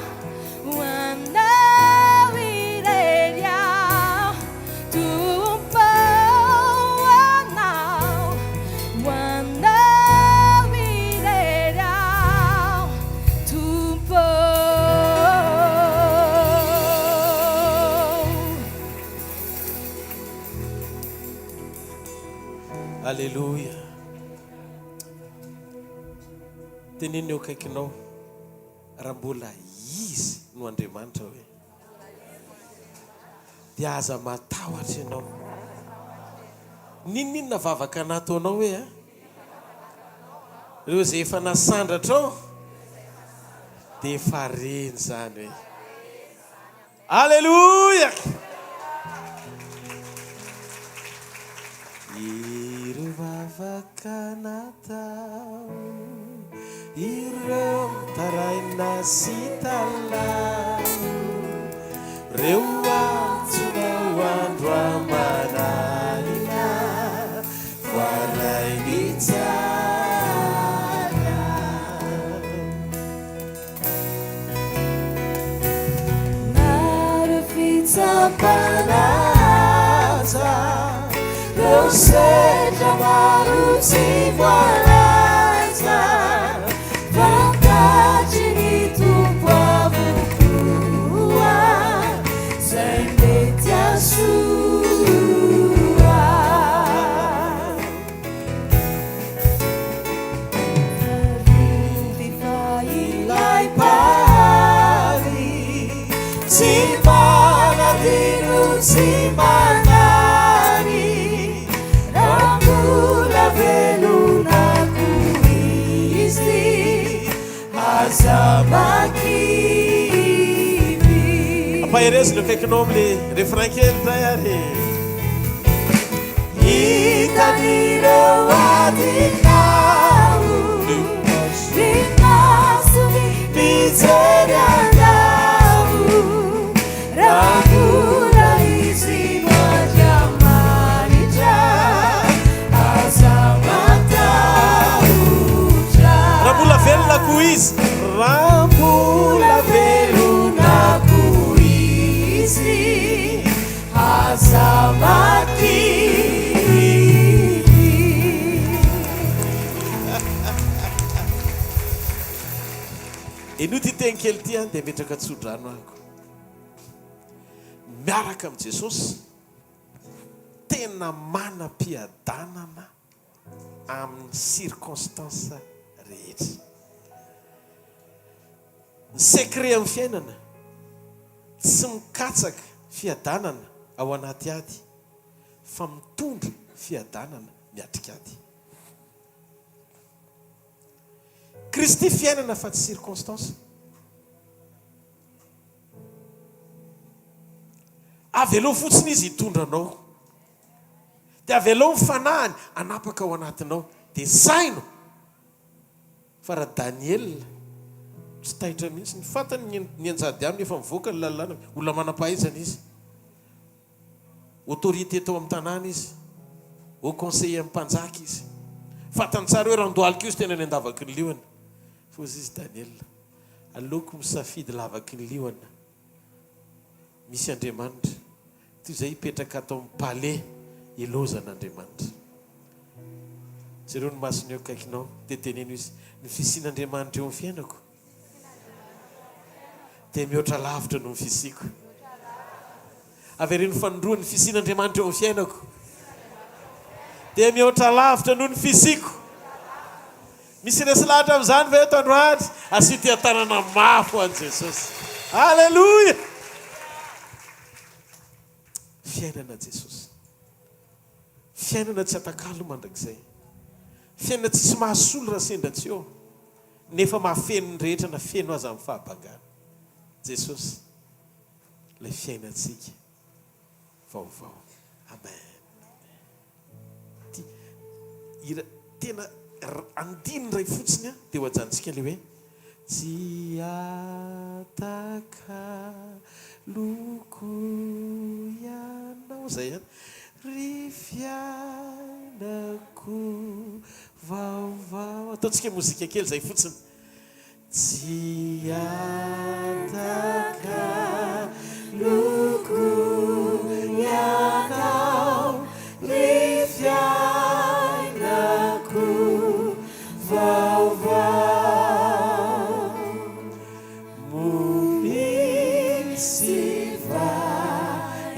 ho anao irery aho, Tompo. Ho anao, ho anao irery aho, Tompo. Aleloia. Teneno eo akaikinao raha mbola izy. no Andriamanitra hoe. Dia aza matahotra ianao. N'inon'inona vavaka nataonao hoe a. Ireo izay efa nasandratrao dia efa reny izany hoe. Aleloia! Ireo vavaka natao, ireo mitaraina sy talaho, reo antsonao andro aman'alina, voarainy tsara. Na fitsapana aza, reo sedra maro tsy voalaza, fantatry ny Tompo avokoa zay mety hahasoa. Tsarovy fa ilay Mpahary tsy manadino tsy manary raha mbola velona koa izy aza makivy. Ampaherezo ny akaikinao amin'ilay refrain kely indray ary e. Hitan'ireo adinao ny masony mijery anao raha mbola izy no Andriamanitra aza matahotra. Raha mbola velona koa izy. Raha mbola velona koa izy. Aza makivy. Henoy ity teny kely ity an, dia ametraka tsodrano ahako. Miaraka amin'i Jesosy, tena manam-piadanana amin'ny circonstances rehetra. Ny secret amin'ny fiainana, tsy mikatsaka fiadanana ao anaty ady fa mitondra fiadanana miatrika ady. Kristy fiainana fa tsy circonstance. Avelao fotsiny izy hitondra anao. Dia avelao ny fanahiny hanapaka ao anatinao. Dia saino fa raha Daniela tsy taitra mihitsy, ny fantany ny nianjady aminy efa mivoaka ny lalàna, olona manam-pahaizana izy, autorité tao amin'ny tanàna izy, haut conseiller amin'ny mpanjaka izy. Fantany tsara hoe raha andohalika io izy tena any an-davaky ny liona. Fa hozy izy Daniela, aleoko misafidy lavaky ny liona misy Andriamanitra Toy izay hipetraka ato amin'ny palais ilaozan'Andriamanitra. Jereo ny masony eo akaikinao, dia teneno izy, Ny fisian'Andriamanitra eo amin'ny fiainako dia mihoatra lavitra noho ny fisiako. Avereno fanindroany, Ny fisian'Andriamanitra eo amin'ny fiainako dia mihoatra lavitra noho ny fisiako. Misy resy lahatra amin'izany ve eto androany? Asio tia-tanana mafy ho an'i Jesosy. Aleloia! Fiainana Jesosy. Fiainana tsy atakalo mandrakizay. Fiainana tsisy mahasolo raha sendra tsy eo. Nefa mahafeno ny rehetra na feno aza amin'ny fahabangana. Jesosy, ilay fiainantsika vaovao. Amen. Ty hira tena andininy iray fotsiny an, dia ho ajanontsika ilay hoe Tsy atakaloko ianao, zay ihany, ry fiainako vaovao. Ataontsika mozika kely zay fotsiny. Tsy atakaloko ianao ry fiainako vaovao. Mobily sy vaety.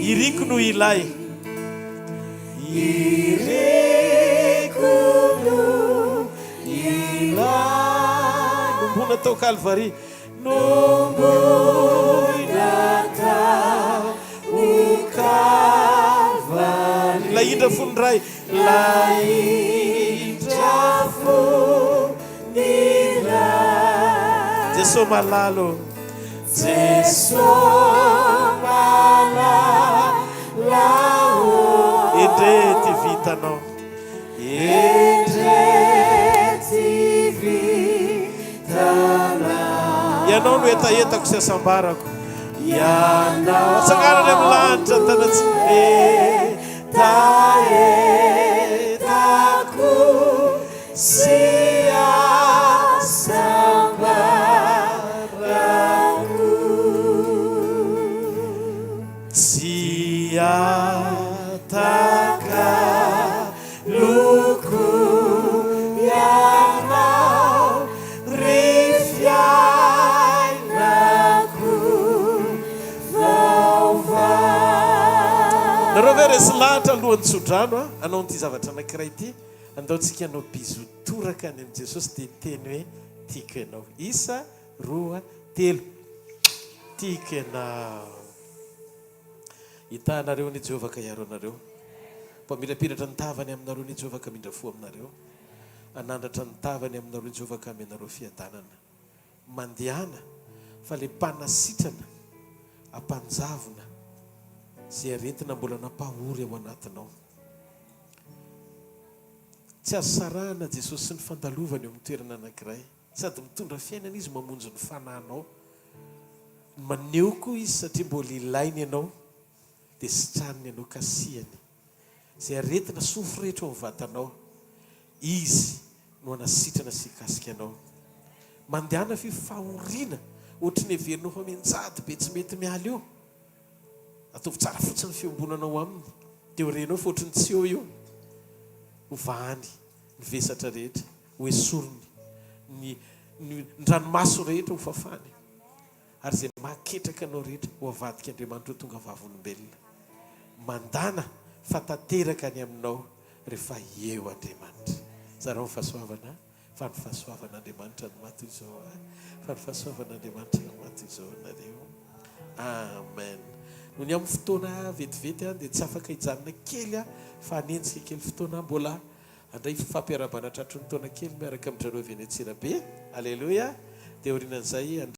Iriko no ilay. Iriko no ilay. Nombona tao Kalvary. Nomboina tao Kalvary. Ilay indra fon'ny Ray. Ilay indra fon'ny Ray. Jeso malala ô. Jeso malala ô. Endre ty vitanao. Endre ty vitanao. Ianao no hetahetako sy hasambarako. Ianao. Atsangano any amin'ny lanitra ny tanantsika. Hetahetako sy hasambarako. Tsy Atakaloko ianao ry fiainako vaovao. Nareo ve resy lahatra alohan'ny tsodrano a hanao an'ity zavatra anankiray ity? Andao tsika hanao bisous toraka any amin'i Jesosy dia hiteny hoe tiako ianao. Isa, roa, telo. Tiako ianao. Hitaha anareo anie Jehovah ka hiaro anareo. Mpamirapiratra ny tavany aminareo anie Jehovah ka hamindra fo aminareo. Hanandratra ny tavany aminareo Jehovah ka hameno anareo fiadanana. Mandehana fa le mpanasitrana ampanjavona ze aretina mbola nampahory ao anatinao. Tsy azo sarahana Jesosy sy ny fandalovany eo amin'ny toerana anankiray. Sady mitondra fiainana Izy mamonjy ny fanahinao. Maneho koa Izy satria mbola ilainy ianao dia sitraniny ianao, kasihany. Izay aretina sofo rehetra ao amin'ny vatanao, Izy no hanasitrana sy hikasika anao. Mandehana f'io fahoriana ohatry ny heverinao fa mianjady be tsy mety miala io. Ataovy tsara fotsiny ny fiombonanao aminy dia ho renao fa ohatry ny tsy eo io. Ho vahany ny vesatra rehetra, ho esoriny ny ny ranomaso rehetra ho fafany, ary izay mahaketraka anao rehetra ho avadik'Andriamanitra ho tonga vavolombelona. Mandàna fa tanteraka ny aminao rehefa eo Andriamanitra. Zarao ny fahasoavana fa ny fahasoavan'Andriamanitra no maha toy izao ahy, fa ny fahasoavan'Andriamanitra no maha toy izao anareo. Amen. Noho ny amin'ny fotoana vetivety dia tsy afaka hijanona kely aho fa hanenjika kely fotoana aho mbola Handray fifampiarahabana tratry ny taona kely miaraka amin-dry zareo avy any Antsirabe. Aleloia! Dia aorianan'izay handray.